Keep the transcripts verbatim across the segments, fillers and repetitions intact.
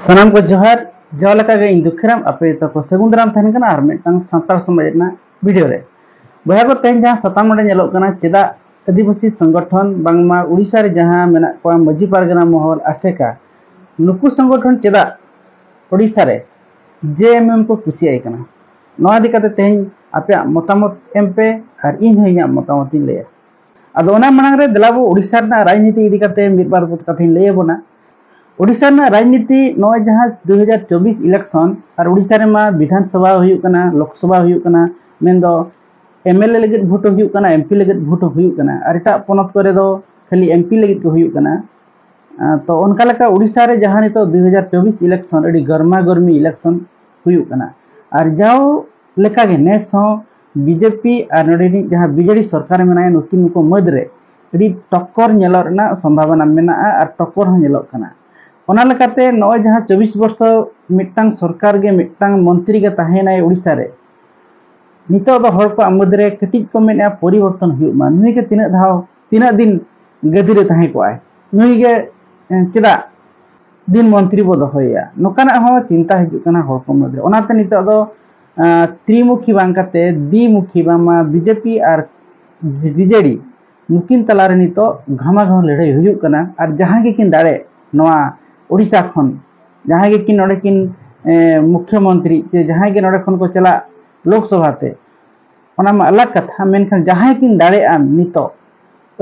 ᱥᱟᱱᱟᱢ ᱠᱚ ᱡᱚᱦᱟᱨ᱾ ᱡᱟᱣ ᱞᱮᱠᱟᱜᱮ ᱤᱧ ᱫᱩᱠᱷᱤᱨᱟᱢ ᱟᱯᱮ ᱡᱚᱛᱚ ᱠᱚ ᱥᱟᱹᱜᱩᱱ ᱫᱟᱨᱟᱢ ᱛᱟᱦᱮᱱ ᱠᱟᱱᱟ ᱟᱨ ᱢᱤᱫᱴᱟᱝ ᱥᱟᱱᱛᱟᱲ ᱥᱚᱢᱟᱡᱽ ᱨᱮᱱᱟᱜ ᱵᱷᱤᱰᱤᱭᱳ ᱨᱮ᱾ ᱵᱚᱭᱦᱟ ᱠᱚ, ᱛᱮᱦᱮᱧ ᱡᱟᱦᱟᱸ ᱥᱟᱛᱟᱢ ᱱᱚᱰᱮ ᱧᱮᱞᱚᱜ ᱠᱟᱱᱟ, ᱪᱮᱫᱟᱜ ᱟᱹᱫᱤᱵᱟᱹᱥᱤ ᱥᱚᱝᱜᱚᱴᱷᱚᱱ, ᱵᱟᱝᱢᱟ ᱩᱲᱤᱥᱥᱟ ᱨᱮ ᱡᱟᱦᱟᱸ ᱢᱮᱱᱟᱜ ᱠᱚᱣᱟ ᱢᱟᱹᱡᱷᱤ ᱯᱟᱨᱜᱟᱱᱟ ᱢᱚᱦᱚᱞ, ᱟᱥᱮᱠᱟ, ᱱᱩᱠᱩ ᱥᱚᱝᱜᱚᱴᱷᱚᱱ ᱪᱮᱫᱟᱜ ᱩᱲᱤᱥᱥᱟ ᱨᱮ ᱡᱮ ᱮᱢ ᱮᱢ ᱠᱚ ᱠᱩᱥᱤᱭᱟᱭ ᱠᱟᱱᱟ, ᱱᱚᱣᱟ ᱤᱫᱤ ᱠᱟᱛᱮ ᱛᱮᱦᱮᱧ ᱟᱯᱮᱭᱟᱜ ᱢᱚᱛᱟᱢᱚᱛ ᱮᱢ ᱯᱮ ᱟᱨ ᱤᱧ ᱦᱚᱸ ᱤᱧᱟᱹᱜ ᱢᱚᱛᱟᱢᱚᱛ ᱤᱧ ᱞᱟᱹᱭᱟ᱾ ᱟᱫᱚ ᱚᱱᱟ ᱢᱟᱲᱟᱝ ᱨᱮ ᱫᱮᱞᱟ ᱵᱚ ᱩᱲᱤᱥᱥᱟ ᱨᱮᱱᱟᱜ ᱨᱟᱡᱽᱱᱤᱛᱤ ᱤᱫᱤ ᱠᱟᱛᱮ ᱢᱤᱫ ᱵᱟᱨ ᱠᱟᱛᱷᱟᱧ ᱞᱟᱹᱭ ᱟᱵᱚᱱᱟ᱾ ᱳᱰᱤᱥᱟ ᱨᱮᱱᱟᱜ ᱨᱟᱡᱽᱱᱤᱛᱤ, ᱱᱚᱜᱼᱚᱭ ᱡᱟᱦᱟᱸ ᱫᱩ ᱦᱟᱡᱟᱨ ᱪᱚᱵᱵᱤᱥ ᱤᱞᱮᱠᱥᱚᱱ, ᱟᱨ ᱳᱰᱤᱥᱟ ᱨᱮᱢᱟ ᱵᱤᱫᱷᱟᱱ ᱥᱚᱵᱷᱟ ᱦᱩᱭᱩᱜ ᱠᱟᱱᱟ, ᱞᱳᱠ ᱥᱚᱵᱷᱟ ᱦᱩᱭᱩᱜ ᱠᱟᱱᱟ, ᱢᱮᱱᱫᱚ ᱮᱢ ᱮᱞ ᱮ ᱞᱟᱹᱜᱤᱫ ᱵᱷᱳᱴ ᱦᱚᱸ ᱦᱩᱭᱩᱜ ᱠᱟᱱᱟ, ᱮᱢ ᱯᱤ ᱞᱟᱹᱜᱤᱫ ᱵᱷᱳᱴ ᱦᱚᱸ ᱦᱩᱭᱩᱜ ᱠᱟᱱᱟ, ᱟᱨ ᱮᱴᱟᱜ ᱯᱚᱱᱚᱛ ᱠᱚᱨᱮ ᱫᱚ ᱠᱷᱟᱹᱞᱤ ᱮᱢ ᱯᱤ ᱞᱟᱹᱜᱤᱫ ᱠᱚ ᱦᱩᱭᱩᱜ ᱠᱟᱱᱟ᱾ ᱟᱸ, ᱛᱚ ᱚᱱᱠᱟ ᱞᱮᱠᱟ ᱳᱰᱤᱥᱟ ᱨᱮ ᱡᱟᱦᱟᱸ ᱱᱤᱛᱚᱜ ᱫᱩ ᱦᱟᱡᱟᱨ ᱪᱚᱵᱵᱤᱥ ᱤᱞᱮᱠᱥᱚᱱ ᱟᱹᱰᱤ ᱜᱚᱨᱢᱟ ᱜᱚᱨᱢᱤ ᱤᱞᱮᱠᱥᱚᱱ ᱦᱩᱭᱩᱜ ᱠᱟᱱᱟ, ᱟᱨ ᱡᱟᱣ ᱞᱮᱠᱟᱜᱮ ᱱᱮᱥ ᱦᱚᱸ ᱵᱤᱡᱮᱯᱤ ᱟᱨ ᱱᱚᱰᱮᱱᱤᱡ ᱡᱟᱦᱟᱸ ᱵᱤᱡᱮᱰᱤ ᱥᱚᱨᱠᱟᱨ ᱢᱮᱱᱟᱭᱟ, ᱱᱩᱠᱤᱱ ᱠᱚ ᱢᱩᱫᱽᱨᱮ ᱟᱹᱰᱤ ᱴᱚᱠᱠᱚᱨ ᱧᱮᱞᱚᱜ ᱨᱮᱱᱟᱜ ᱥᱚᱢᱵᱷᱟᱵᱚᱱᱟ ᱢᱮᱱᱟᱜᱼᱟ ᱟᱨ ᱴᱚᱠᱠᱚᱨ ᱦᱚᱸ ᱧᱮᱞᱚᱜ ᱠᱟᱱᱟ᱾ ᱚᱱᱟ ᱞᱮᱠᱟᱛᱮ ᱱᱚᱜᱼᱚᱭ ᱡᱟᱦᱟᱸ ᱪᱚᱵᱵᱤᱥ ᱵᱚᱨᱥᱚ ᱢᱤᱫᱴᱟᱝ ᱥᱚᱨᱠᱟᱨ ᱜᱮ, ᱢᱤᱫᱴᱟᱝ ᱢᱚᱱᱛᱨᱤ ᱜᱮ ᱛᱟᱦᱮᱸᱭᱮᱱᱟᱭ ᱳᱰᱤᱥᱟ ᱨᱮ, ᱱᱤᱛᱚᱜ ᱫᱚ ᱦᱚᱲ ᱠᱚᱣᱟᱜ ᱢᱩᱫᱽᱨᱮ ᱠᱟᱹᱴᱤᱡ ᱠᱚ ᱢᱮᱱᱮᱫᱼᱟ ᱯᱚᱨᱤᱵᱚᱨᱛᱚᱱ ᱦᱩᱭᱩᱜ ᱢᱟ, ᱱᱩᱭ ᱜᱮ ᱛᱤᱱᱟᱹᱜ ᱫᱷᱟᱣ, ᱛᱤᱱᱟᱹᱜ ᱫᱤᱱ ᱜᱟᱹᱫᱤ ᱨᱮ ᱛᱟᱦᱮᱸ ᱠᱚᱜᱼᱟᱭ, ᱱᱩᱭ ᱜᱮ, ᱮ, ᱪᱮᱫᱟᱜ ᱫᱤᱱ ᱢᱚᱱᱛᱨᱤ ᱵᱚ ᱫᱚᱦᱚᱭᱮᱭᱟ, ᱱᱚᱝᱠᱟᱱᱟᱜ ᱦᱚᱸ ᱪᱤᱱᱛᱟ ᱦᱤᱡᱩᱜ ᱠᱟᱱᱟ ᱦᱚᱲ ᱠᱚ ᱢᱩᱫᱽᱨᱮ᱾ ᱚᱱᱟᱛᱮ ᱱᱤᱛᱚᱜ ᱫᱚ, ᱟᱸ, ᱛᱨᱤᱢᱩᱠᱷᱤ ᱵᱟᱝ ᱠᱟᱛᱮ ᱫᱤᱢᱩᱠᱷᱤ, ᱵᱟᱝᱢᱟ ᱵᱤᱡᱮᱯᱤ ᱟᱨ ᱵᱤᱡᱮᱰᱤ, ᱱᱩᱠᱤᱱ ᱛᱟᱞᱟᱨᱮ ᱱᱤᱛᱚᱜ ᱜᱷᱟᱢᱟᱜᱷᱟᱢ ᱞᱟᱹᱲᱦᱟᱹᱭ ᱦᱩᱭᱩᱜ ᱠᱟᱱᱟ᱾ ᱟᱨ ᱡᱟᱦᱟᱸᱭ ᱜᱮᱠᱤᱱ ᱫᱟᱲᱮᱜ ᱱᱚᱣᱟ ᱳᱰᱤᱥᱟ ᱠᱷᱚᱱ, ᱡᱟᱦᱟᱸᱭ ᱜᱮᱠᱤᱱ ᱱᱚᱰᱮ ᱠᱤᱱ, ᱮ, ᱢᱩᱠᱷᱭᱚᱢᱚᱱᱛᱨᱤ ᱪᱮ ᱡᱟᱦᱟᱸᱭ ᱜᱮ ᱱᱚᱰᱮ ᱠᱷᱚᱱ ᱠᱚ ᱪᱟᱞᱟᱜ ᱞᱳᱠᱥᱚᱵᱷᱟ ᱛᱮ, ᱚᱱᱟ ᱢᱟ ᱟᱞᱟᱜᱽ ᱠᱟᱛᱷᱟ, ᱢᱮᱱᱠᱷᱟᱱ ᱡᱟᱦᱟᱸᱭ ᱠᱤᱱ ᱫᱟᱲᱮᱜᱼᱟ ᱱᱤᱛᱚᱜ,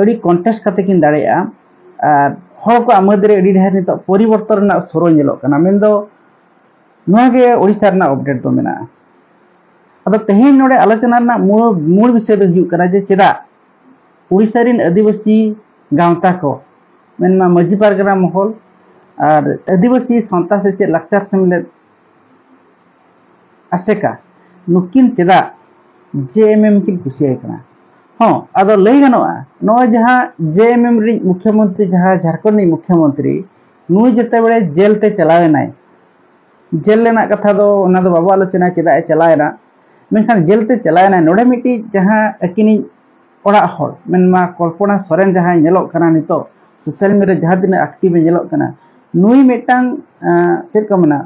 ᱟᱹᱰᱤ ᱠᱚᱱᱴᱮᱥᱴ ᱠᱟᱛᱮ ᱠᱤᱱ ᱫᱟᱲᱮᱜᱼᱟ, ᱟᱨ ᱦᱚᱲ ᱠᱚᱣᱟᱜ ᱢᱩᱫᱽᱨᱮ ᱟᱹᱰᱤ ᱰᱷᱮᱨ ᱱᱤᱛᱚᱜ ᱯᱚᱨᱤᱵᱚᱨᱛᱚᱱ ᱨᱮᱱᱟᱜ ᱥᱚᱨᱚ ᱧᱮᱞᱚᱜ ᱠᱟᱱᱟ᱾ ᱢᱮᱱᱫᱚ ᱱᱚᱣᱟ ᱜᱮ ᱳᱰᱤᱥᱟ ᱨᱮᱱᱟᱜ ᱟᱯᱰᱮᱴ ᱫᱚ ᱢᱮᱱᱟᱜᱼᱟ᱾ ᱟᱫᱚ ᱛᱮᱦᱮᱧ ᱱᱚᱰᱮ ᱟᱞᱳᱪᱚᱱᱟ ᱨᱮᱱᱟᱜ ᱢᱩᱞ, ᱢᱩᱞ ᱵᱤᱥᱚᱭ ᱫᱚ ᱦᱩᱭᱩᱜ ᱠᱟᱱᱟ ᱡᱮ ᱪᱮᱫᱟᱜ ᱳᱰᱤᱥᱟ ᱨᱮᱱ ᱟᱹᱫᱤᱵᱟᱹᱥᱤ ᱜᱟᱶᱛᱟ ᱠᱚ, ᱢᱮᱱᱢᱟ ᱢᱟᱹᱡᱷᱤ ᱯᱟᱨᱜᱟᱱᱟ ᱢᱚᱦᱚᱞ ᱟᱨ ᱟᱹᱫᱤᱵᱟᱹᱥᱤ ᱥᱟᱶᱛᱟ ᱥᱮᱪᱮᱫ ᱞᱟᱠᱪᱟᱨ ᱥᱮᱢᱞᱮᱫ ᱟᱥᱮᱠᱟ, ᱱᱩᱠᱤᱱ ᱪᱮᱫᱟᱜ ᱡᱮ ᱮᱢ ᱮᱢ ᱠᱤᱱ ᱠᱩᱥᱤᱭᱟᱭ ᱠᱟᱱᱟ? ᱦᱚᱸ, ᱟᱫᱚ ᱞᱟᱹᱭ ᱜᱟᱱᱚᱜᱼᱟ, ᱱᱚᱜᱼᱚᱭ ᱡᱟᱦᱟᱸ ᱡᱮ ᱮᱢ ᱮᱢ ᱨᱤᱱᱤᱡ ᱢᱩᱠᱷᱭᱚᱢᱚᱱᱛᱨᱤ, ᱡᱟᱦᱟᱸ ᱡᱷᱟᱲᱠᱷᱚᱸᱰ ᱨᱤᱱᱤᱡ ᱢᱩᱠᱷᱭᱚᱢᱚᱱᱛᱨᱤ, ᱱᱩᱭ ᱡᱮᱛᱮ ᱵᱮᱲᱮ ᱡᱮᱞ ᱛᱮ ᱪᱟᱞᱟᱣ ᱮᱱᱟᱭ, ᱡᱮᱞ ᱨᱮᱱᱟᱜ ᱠᱟᱛᱷᱟ ᱫᱚ ᱚᱱᱟ ᱫᱚ ᱵᱟᱵᱚ ᱟᱞᱳᱪᱚᱱᱟᱭᱟ ᱪᱮᱫᱟᱜ ᱮ ᱪᱟᱞᱟᱣ ᱮᱱᱟ, ᱢᱮᱱᱠᱷᱟᱱ ᱡᱮᱞ ᱛᱮ ᱪᱟᱞᱟᱣ ᱮᱱᱟᱭ, ᱱᱚᱰᱮ ᱢᱤᱫᱴᱤᱡ ᱡᱟᱦᱟᱸ ᱟᱹᱠᱤᱱᱤᱡ ᱚᱲᱟᱜ ᱦᱚᱲ, ᱢᱮᱱᱢᱟ ᱠᱚᱞᱯᱚᱱᱟ ᱥᱚᱨᱮᱱ ᱡᱟᱦᱟᱸᱭ ᱧᱮᱞᱚᱜ ᱠᱟᱱᱟ ᱱᱤᱛᱚᱜ ᱥᱳᱥᱟᱞ ᱢᱤᱰᱤᱭᱟ ᱨᱮ ᱡᱟᱦᱟᱸ ᱛᱤᱱᱟᱹᱜ ᱮᱠᱴᱤᱵᱷ ᱮ ᱧᱮᱞᱚᱜ ᱠᱟᱱᱟ, ᱱᱩᱭ ᱢᱤᱫᱴᱟᱝ ᱪᱮᱫ ᱠᱚ ᱢᱮᱱᱟ,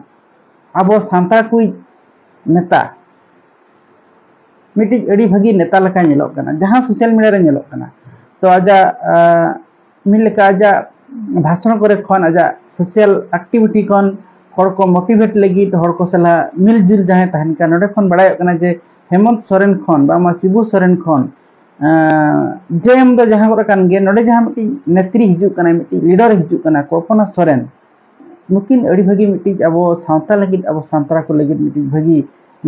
ᱟᱵᱚ ᱥᱟᱱᱛᱟᱲ ᱠᱚᱭᱤᱡ ᱱᱮᱛᱟ, ᱢᱤᱫᱴᱤᱡ ᱟᱹᱰᱤ ᱵᱷᱟᱹᱜᱤ ᱱᱮᱛᱟ ᱞᱮᱠᱟ ᱧᱮᱞᱚᱜ ᱠᱟᱱᱟ ᱡᱟᱦᱟᱸ ᱥᱳᱥᱟᱞ ᱢᱤᱰᱤᱭᱟ ᱨᱮ ᱧᱮᱞᱚᱜ ᱠᱟᱱᱟ᱾ ᱛᱚ ᱟᱡᱟᱜ ᱢᱤᱫ ᱞᱮᱠᱟ ᱟᱡᱟᱜ ᱵᱷᱟᱥᱚᱱ ᱠᱚᱨᱮ ᱠᱷᱚᱱ, ᱟᱡᱟᱜ ᱥᱳᱥᱟᱞ ᱮᱠᱴᱤᱵᱷᱤᱴᱤ ᱠᱷᱚᱱ, ᱦᱚᱲ ᱠᱚ ᱢᱳᱴᱤᱵᱷᱮᱴ ᱞᱟᱹᱜᱤᱫ, ᱦᱚᱲ ᱠᱚ ᱥᱟᱞᱟᱜ ᱢᱤᱞ ᱡᱩᱞ ᱡᱟᱦᱟᱸᱭ ᱛᱟᱦᱮᱱ ᱠᱟᱱ, ᱱᱚᱰᱮ ᱠᱷᱚᱱ ᱵᱟᱲᱟᱭᱚᱜ ᱠᱟᱱᱟ ᱡᱮ ᱦᱮᱢᱚᱱᱛ ᱥᱚᱨᱮᱱ ᱠᱷᱚᱱ, ᱵᱟᱝᱢᱟ ᱥᱤᱵᱩ ᱥᱚᱨᱮᱱ ᱠᱷᱚᱱ, ᱡᱮ ᱮᱢ ᱫᱚ ᱡᱟᱦᱟᱸ ᱠᱚᱨᱮ ᱠᱟᱱ ᱜᱮ, ᱱᱚᱰᱮ ᱡᱟᱦᱟᱸ ᱢᱤᱫᱴᱤᱡ ᱱᱮᱛᱨᱤ ᱦᱤᱡᱩᱜ ᱠᱟᱱᱟ, ᱢᱤᱫᱴᱤᱡ ᱞᱤᱰᱟᱨ ᱦᱤᱡᱩᱜ ᱠᱟᱱᱟ, ᱠᱚᱞᱯᱚᱱᱟ ᱥᱚᱨᱮᱱ, ᱱᱩᱠᱤᱱ ᱟᱹᱰᱤ ᱵᱷᱟᱹᱜᱤ ᱢᱤᱫᱴᱤᱡ ᱟᱵᱚ ᱥᱟᱶᱛᱟ ᱞᱟᱹᱜᱤᱫ, ᱟᱵᱚ ᱥᱟᱱᱛᱟᱲ ᱠᱚ ᱞᱟᱹᱜᱤᱫ ᱢᱤᱫᱴᱤᱡ ᱵᱷᱟᱹᱜᱤ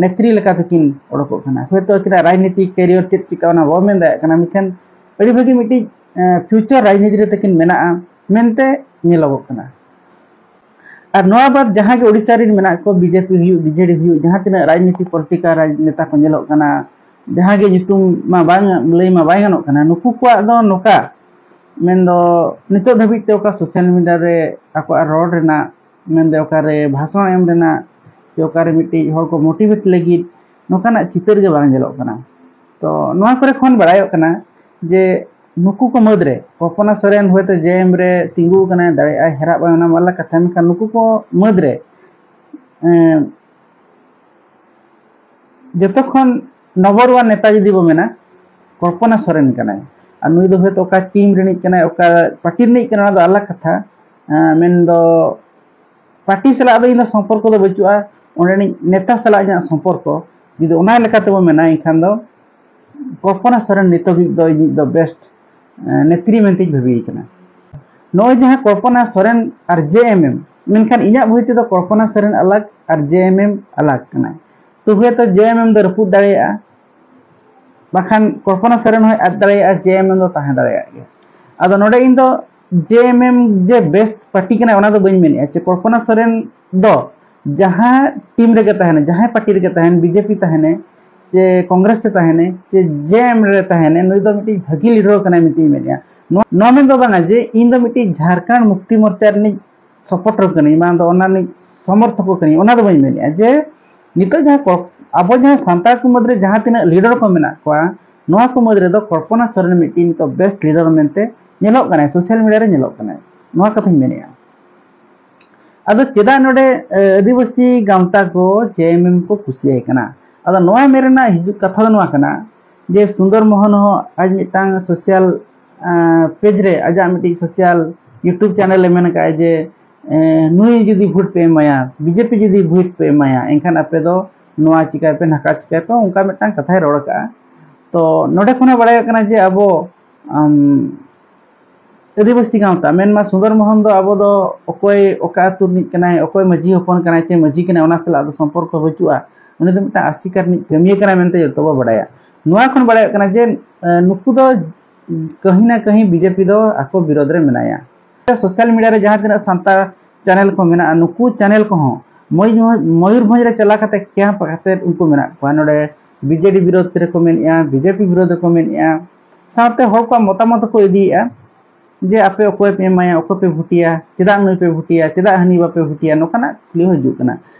ᱱᱮᱛᱨᱤ ᱞᱮᱠᱟ ᱛᱮᱠᱤᱱ ᱚᱰᱚᱠᱚᱜ ᱠᱟᱱᱟ᱾ ᱦᱚᱭᱛᱳ ᱟᱹᱠᱤᱱᱟᱜ ᱨᱟᱡᱽᱱᱤᱛᱤ ᱠᱮᱨᱤᱭᱟᱨ ᱪᱮᱫ ᱪᱤᱠᱟ, ᱚᱱᱟ ᱵᱟᱵᱚ ᱢᱮᱱ ᱫᱟᱲᱮᱭᱟᱜ ᱠᱟᱱᱟ, ᱢᱮᱱᱠᱷᱟᱱ ᱟᱹᱰᱤ ᱵᱷᱟᱹᱜᱤ ᱢᱤᱫᱴᱤᱡ ᱯᱷᱤᱭᱩᱪᱟᱨ ᱨᱟᱡᱽᱱᱤᱛᱤ ᱨᱮ ᱛᱟᱹᱠᱤᱱ ᱢᱮᱱᱟᱜᱼᱟ ᱢᱮᱱᱛᱮ ᱧᱮᱞᱚᱜᱚᱜ ᱠᱟᱱᱟ᱾ ᱟᱨ ᱱᱚᱣᱟ ᱵᱟᱫ ᱡᱟᱦᱟᱸ ᱜᱮ ᱳᱰᱤᱥᱟ ᱨᱮᱱ ᱢᱮᱱᱟᱜ ᱠᱚ, ᱵᱤᱡᱮᱯᱤ ᱦᱩᱭᱩᱜ, ᱵᱤᱡᱮᱰᱤ ᱦᱩᱭᱩᱜ, ᱡᱟᱦᱟᱸ ᱛᱤᱱᱟᱹᱜ ᱨᱟᱡᱽᱱᱤᱛᱤ ᱯᱚᱞᱤᱴᱤᱠᱟᱞ ᱨᱟᱡᱽᱱᱮᱛᱟ ᱠᱚ ᱧᱮᱞᱚᱜ ᱠᱟᱱᱟ, ᱡᱟᱦᱟᱸ ᱜᱮ ᱧᱩᱛᱩᱢ ᱢᱟ ᱵᱟᱝ ᱞᱟᱹᱭ ᱢᱟ ᱵᱟᱭ ᱜᱟᱱᱚᱜ ᱠᱟᱱᱟ, ᱱᱩᱠᱩ ᱠᱚᱣᱟᱜ ᱫᱚ ᱱᱚᱝᱠᱟ, ᱢᱮᱱᱫᱚ ᱱᱤᱛᱚᱜ ᱫᱷᱟᱹᱵᱤᱡ ᱛᱮ ᱚᱠᱟ ᱥᱳᱥᱟᱞ ᱢᱤᱰᱤᱭᱟ ᱨᱮ ᱟᱠᱚᱣᱟᱜ ᱨᱚᱲ ᱨᱮᱱᱟᱜ, ᱢᱮᱱᱫᱚ ᱚᱠᱟᱨᱮ ᱵᱷᱟᱥᱚᱱ ᱮᱢ ᱨᱮᱱᱟᱜ, ᱪᱮ ᱚᱠᱟᱨᱮ ᱢᱤᱫᱴᱤᱡ ᱦᱚᱲ ᱠᱚ ᱢᱳᱴᱤᱵᱷᱮᱴ ᱞᱟᱹᱜᱤᱫ, ᱱᱚᱝᱠᱟᱱᱟᱜ ᱪᱤᱛᱟᱹᱨ ᱜᱮ ᱵᱟᱝ ᱧᱮᱞᱚᱜ ᱠᱟᱱᱟ᱾ ᱛᱚ ᱱᱚᱣᱟ ᱠᱚᱨᱮ ᱠᱷᱚᱱ ᱵᱟᱲᱟᱭᱚᱜ ᱠᱟᱱᱟ ᱡᱮ ᱱᱩᱠᱩ ᱠᱚ ᱢᱩᱫᱽᱨᱮ ᱠᱚᱞᱯᱚᱱᱟ ᱥᱚᱨᱮᱱ ᱦᱚᱭᱛᱳ ᱡᱮ ᱮᱢ ᱨᱮ ᱛᱤᱸᱜᱩ ᱟᱠᱟᱱᱟᱭ, ᱫᱟᱲᱮᱭᱟᱜᱼᱟᱭ, ᱦᱮᱨᱟᱜ ᱵᱟᱝ, ᱚᱱᱟ ᱢᱟ ᱟᱞᱟᱜᱽ ᱠᱟᱛᱷᱟ, ᱢᱮᱱᱠᱷᱟᱱ ᱱᱩᱠᱩ ᱠᱚ ᱢᱩᱫᱽᱨᱮ ᱮᱸ, ᱡᱚᱛᱚ ᱠᱷᱚᱱ ᱱᱚᱢᱵᱚᱨ ᱳᱣᱟᱱ ᱱᱮᱛᱟ ᱡᱩᱫᱤ ᱵᱚ ᱢᱮᱱᱟ, ᱠᱚᱞᱯᱚᱱᱟ ᱥᱚᱨᱮᱱ ᱠᱟᱱᱟᱭ᱾ ᱟᱨ ᱱᱩᱭ ᱫᱚ ᱦᱚᱭᱛᱳ ᱚᱠᱟ ᱴᱤᱢ ᱨᱤᱱᱤᱡ ᱠᱟᱱᱟᱭ, ᱚᱠᱟ ᱯᱟᱨᱴᱤ ᱨᱤᱱᱤᱡ ᱠᱟᱱᱟᱭ, ᱚᱱᱟ ᱫᱚ ᱟᱞᱟᱜᱽ ᱠᱟᱛᱷᱟ᱾ ᱮᱸ, ᱢᱮᱱᱫᱚ ᱯᱟᱨᱴᱤ ᱥᱟᱞᱟᱜ ᱫᱚ ᱤᱧ ᱫᱚ ᱥᱚᱢᱯᱚᱨᱠᱚ ᱫᱚ ᱵᱟᱹᱪᱩᱜᱼᱟ, ᱚᱸᱰᱮᱱᱤᱡ ᱱᱮᱛᱟ ᱥᱟᱞᱟᱜ ᱤᱧᱟᱹᱜ ᱥᱚᱢᱯᱚᱨᱠᱚ᱾ ᱡᱩᱫᱤ ᱚᱱᱟ ᱞᱮᱠᱟᱛᱮ ᱵᱚ ᱢᱮᱱᱟ, ᱮᱱᱠᱷᱟᱱ ᱫᱚ ᱠᱚᱞᱯᱚᱱᱟ ᱥᱚᱨᱮᱱ ᱱᱤᱛᱚᱜᱤᱡ ᱫᱚ ᱤᱧᱤᱡ ᱫᱚ ᱵᱮᱥᱴ ᱱᱮᱛᱨᱤ ᱢᱮᱱᱛᱮᱧ ᱵᱷᱟᱹᱵᱤᱭᱮ ᱠᱟᱱᱟ᱾ ᱱᱚᱜᱼᱚᱭ ᱡᱟᱦᱟᱸ ᱠᱚᱞᱯᱚᱱᱟ ᱥᱚᱨᱮᱱ ᱟᱨ ᱡᱮ ᱮᱢ ᱮᱢ, ᱢᱮᱱᱠᱷᱟᱱ ᱤᱧᱟᱹᱜ ᱵᱩᱡᱽ ᱛᱮᱫᱚ ᱠᱚᱞᱯᱚᱱᱟ ᱥᱚᱨᱮᱱ ᱟᱞᱟᱜᱽ ᱟᱨ ᱡᱮ ᱮᱢ ᱮᱢ ᱟᱞᱟᱜᱽ ᱠᱟᱱᱟᱭ᱾ ᱛᱚᱵᱮ ᱛᱚ ᱡᱮ ᱮᱢ ᱮᱢ ᱫᱚ ᱨᱟᱹᱯᱩᱫ ᱫᱟᱲᱮᱭᱟᱜᱼᱟ, ᱵᱟᱠᱷᱟᱱ ᱠᱚᱞᱯᱚᱱᱟ ᱥᱚᱨᱮᱱ ᱦᱚᱸᱭ ᱟᱫ ᱫᱟᱲᱮᱭᱟᱜᱼᱟ, ᱡᱮ ᱮᱢ ᱮᱢ ᱫᱚ ᱛᱟᱦᱮᱸ ᱫᱟᱲᱮᱭᱟᱜ ᱜᱮᱭᱟ᱾ ᱟᱫᱚ ᱱᱚᱰᱮ ᱤᱧ ᱫᱚ ᱡᱮ ᱮᱢ ᱮᱢ ᱡᱮ ᱵᱮᱥ ᱯᱟᱨᱴᱤ ᱠᱟᱱᱟᱭ, ᱚᱱᱟ ᱫᱚ ᱵᱟᱹᱧ ᱢᱮᱱᱮᱫᱼᱟ᱾ ᱪᱮ ᱠᱚᱞᱯᱚᱱᱟ ᱥᱚᱨᱮᱱ ᱫᱚ ᱡᱟᱦᱟᱸ ᱴᱤᱢ ᱨᱮᱜᱮ ᱛᱟᱦᱮᱱᱟ, ᱡᱟᱦᱟᱸᱭ ᱯᱟᱨᱴᱤ ᱨᱮᱜᱮ ᱛᱟᱦᱮᱱ, ᱵᱤᱡᱮᱯᱤ ᱛᱟᱦᱮᱱᱮ, ᱪᱮ ᱠᱚᱝᱜᱨᱮᱥ ᱨᱮ ᱛᱟᱦᱮᱱᱮ, ᱪᱮ ᱡᱮ ᱮᱢ ᱨᱮ ᱛᱟᱦᱮᱱᱮ, ᱱᱩᱭ ᱫᱚ ᱢᱤᱫᱴᱤᱡ ᱵᱷᱟᱹᱜᱤ ᱞᱤᱰᱟᱨ ᱠᱟᱱᱟᱭ ᱢᱮᱱᱛᱮᱧ ᱢᱮᱱᱮᱫᱼᱟ᱾ ᱱᱚᱣᱟ, ᱱᱚᱣᱟ ᱢᱮᱱ ᱫᱚ ᱵᱟᱝᱟ ᱡᱮ ᱤᱧ ᱫᱚ ᱢᱤᱫᱴᱤᱡ ᱡᱷᱟᱲᱠᱷᱚᱸᱰ ᱢᱩᱠᱛᱤ ᱢᱳᱨᱪᱟ ᱨᱤᱱᱤᱡ ᱥᱟᱯᱳᱨᱴᱟᱨ ᱠᱟᱹᱱᱟᱹᱧ, ᱵᱟᱝ ᱫᱚ ᱚᱱᱟ ᱨᱤᱱᱤᱡ ᱥᱚᱢᱚᱨᱛᱷᱚᱠ ᱠᱟᱹᱱᱟᱹᱧ, ᱚᱱᱟ ᱫᱚ ᱵᱟᱹᱧ ᱢᱮᱱᱮᱫᱼᱟ᱾ ᱡᱮ ᱱᱤᱛᱚᱜ ᱡᱟᱦᱟᱸ ᱠᱚ, ᱟᱵᱚ ᱡᱟᱦᱟᱸ ᱥᱟᱱᱛᱟᱲ ᱠᱚ ᱢᱩᱫᱽᱨᱮ ᱡᱟᱦᱟᱸ ᱛᱤᱱᱟᱹᱜ ᱞᱤᱰᱟᱨ ᱠᱚ ᱢᱮᱱᱟᱜ ᱠᱚᱣᱟ, ᱱᱚᱣᱟ ᱠᱚ ᱢᱩᱫᱽ ᱨᱮᱫᱚ ᱠᱚᱞᱯᱚᱱᱟ ᱥᱚᱨᱮᱱ ᱢᱤᱫᱴᱤᱡ ᱱᱤᱛᱚᱜ ᱵᱮᱥᱴ ᱞᱤᱰᱟᱨ ᱢᱮᱱᱛᱮ ᱧᱮᱞᱚᱜ ᱠᱟᱱᱟᱭ, ᱥᱳᱥᱟᱞ ᱢᱤᱰᱤᱭᱟ ᱨᱮ ᱧᱮᱞᱚᱜ ᱠᱟᱱᱟᱭ, ᱱᱚᱣᱟ ᱠᱟᱛᱷᱟᱧ ᱢᱮᱱᱮᱫᱼᱟ᱾ ᱟᱫᱚ ᱪᱮᱫᱟᱜ ᱱᱚᱰᱮ ᱟᱹᱫᱤᱵᱟᱹᱥᱤ ᱜᱟᱶᱛᱟ ᱠᱚ ᱡᱮ ᱮᱢ ᱮᱢ ᱠᱚ ᱠᱩᱥᱤᱭᱟᱭ ᱠᱟᱱᱟ? ᱟᱫᱚ ᱱᱚᱣᱟ ᱢᱮᱱ ᱨᱮᱱᱟᱜ ᱦᱤᱡᱩᱜ ᱠᱟᱛᱷᱟ ᱫᱚ ᱱᱚᱣᱟ ᱠᱟᱱᱟ ᱡᱮ ᱥᱩᱱᱫᱚᱨ ᱢᱳᱦᱚᱱ ᱦᱚᱸ ᱟᱡ ᱢᱤᱫᱴᱟᱝ ᱥᱳᱥᱟᱞ ᱯᱮᱡᱽ ᱨᱮ, ᱟᱡᱟᱜ ᱢᱤᱫᱴᱤᱡ ᱥᱳᱥᱟᱞ YouTube ᱪᱮᱱᱮᱞ ᱮ ᱢᱮᱱ ᱟᱠᱟᱫᱼᱟ ᱡᱮ ᱱᱩᱭ ᱡᱩᱫᱤ ᱵᱷᱳᱴ ᱯᱮ ᱮᱢᱟᱭᱟ, ᱵᱤᱡᱮᱯᱤ ᱡᱩᱫᱤ ᱵᱷᱳᱴ ᱯᱮ ᱮᱢᱟᱭᱟ, ᱮᱱᱠᱷᱟᱱ ᱟᱯᱮ ᱫᱚ ᱱᱚᱣᱟ ᱪᱤᱠᱟᱹᱭ ᱯᱮ, ᱱᱟᱠᱟ ᱪᱤᱠᱟᱹᱭ ᱯᱮ, ᱚᱱᱠᱟ ᱢᱤᱫᱴᱟᱝ ᱠᱟᱛᱷᱟᱭ ᱨᱚᱲ ᱟᱠᱟᱫᱼᱟ᱾ ᱛᱚ ᱱᱚᱰᱮ ᱠᱷᱚᱱ ᱦᱚᱸ ᱵᱟᱲᱟᱭᱚᱜ ᱠᱟᱱᱟ ᱡᱮ ᱟᱵᱚ ᱟᱹᱫᱤᱵᱟᱹᱥᱤ ᱜᱟᱶᱛᱟ ᱢᱮᱱᱢᱟ ᱥᱩᱱᱫᱚᱨ ᱢᱳᱦᱚᱱ ᱫᱚ ᱟᱵᱚ ᱫᱚ ᱚᱠᱚᱭ ᱚᱠᱟ ᱟᱹᱛᱩ ᱨᱤᱱᱤᱡ ᱠᱟᱱᱟᱭ, ᱚᱠᱚᱭ ᱢᱟᱹᱡᱷᱤ ᱦᱚᱯᱚᱱ ᱠᱟᱱᱟᱭ ᱪᱮ ᱢᱟᱹᱡᱷᱤ ᱠᱟᱱᱟᱭ, ᱚᱱᱟ ᱥᱟᱞᱟᱜ ᱫᱚ ᱥᱚᱢᱯᱚᱨᱠᱚ ᱵᱟᱹᱪᱩᱜᱼᱟ᱾ ᱩᱱᱤ ᱫᱚ ᱢᱤᱫᱴᱟᱝ ᱟᱥᱤᱠᱟ ᱨᱤᱱᱤᱡ ᱠᱟᱹᱢᱤᱭᱟᱹ ᱠᱟᱱᱟᱭ ᱢᱮᱱᱛᱮ ᱡᱚᱛᱚ ᱵᱚ ᱵᱟᱲᱟᱭᱟ᱾ ᱱᱚᱣᱟ ᱠᱷᱚᱱ ᱵᱟᱲᱟᱭᱚᱜ ᱠᱟᱱᱟ ᱡᱮ ᱱᱩᱠᱩ ᱫᱚ ᱠᱟᱹᱦᱤ ᱱᱟ ᱠᱟᱹᱦᱤ ᱵᱤᱡᱮᱯᱤ ᱫᱚ ᱟᱠᱚ ᱵᱤᱨᱳᱫᱷ ᱨᱮ ᱢᱮᱱᱟᱭᱟ᱾ ᱥᱳᱥᱟᱞ ᱢᱤᱰᱤᱭᱟ ᱨᱮ ᱡᱟᱦᱟᱸ ᱛᱤᱱᱟᱹᱜ ᱥᱟᱱᱛᱟᱲ ᱪᱮᱱᱮᱞ ᱠᱚ ᱢᱮᱱᱟᱜᱼᱟ, ᱱᱩᱠᱩ ᱪᱮᱱᱮᱞ ᱠᱚᱦᱚᱸ ᱢᱚᱭᱩᱨᱵᱷᱚᱸᱡᱽ ᱨᱮ ᱪᱟᱞᱟᱣ ᱠᱟᱛᱮ ᱠᱮᱢᱯ ᱠᱟᱛᱮ ᱩᱱᱠᱩ ᱢᱮᱱᱟᱜ ᱠᱚᱣᱟ᱾ ᱱᱚᱰᱮ ᱵᱤᱡᱮᱰᱤ ᱵᱤᱨᱳᱫᱷ ᱨᱮᱠᱚ ᱢᱮᱱᱮᱫᱼᱟ, ᱵᱤᱡᱮᱯᱤ ᱵᱤᱨᱳᱫᱷ ᱨᱮᱠᱚ ᱢᱮᱱᱮᱫᱼᱟ, ᱥᱟᱶᱛᱮ ᱦᱚᱲ ᱠᱚᱣᱟᱜ ᱢᱚᱛᱟᱢᱚᱛ ᱦᱚᱸᱠᱚ ᱤᱫᱤᱭᱮᱫᱼᱟ ᱡᱮ ᱟᱯᱮ ᱚᱠᱚᱭ ᱯᱮ ᱮᱢᱟᱭᱟ, ᱚᱠᱚᱭ ᱯᱮ ᱵᱷᱳᱴᱮᱭᱟ, ᱪᱮᱫᱟᱜ ᱱᱩᱭ ᱯᱮ ᱵᱷᱳᱴᱮᱭᱟ, ᱪᱮᱫᱟᱜ ᱦᱟᱹᱱᱤ ᱵᱟᱯᱮ ᱵᱷᱳᱴᱮᱭᱟ, ᱱᱚᱝᱠᱟᱱᱟᱜ ᱠᱩᱠᱞᱤ ᱦᱚᱸ ᱦᱤᱡᱩᱜ ᱠᱟᱱᱟ᱾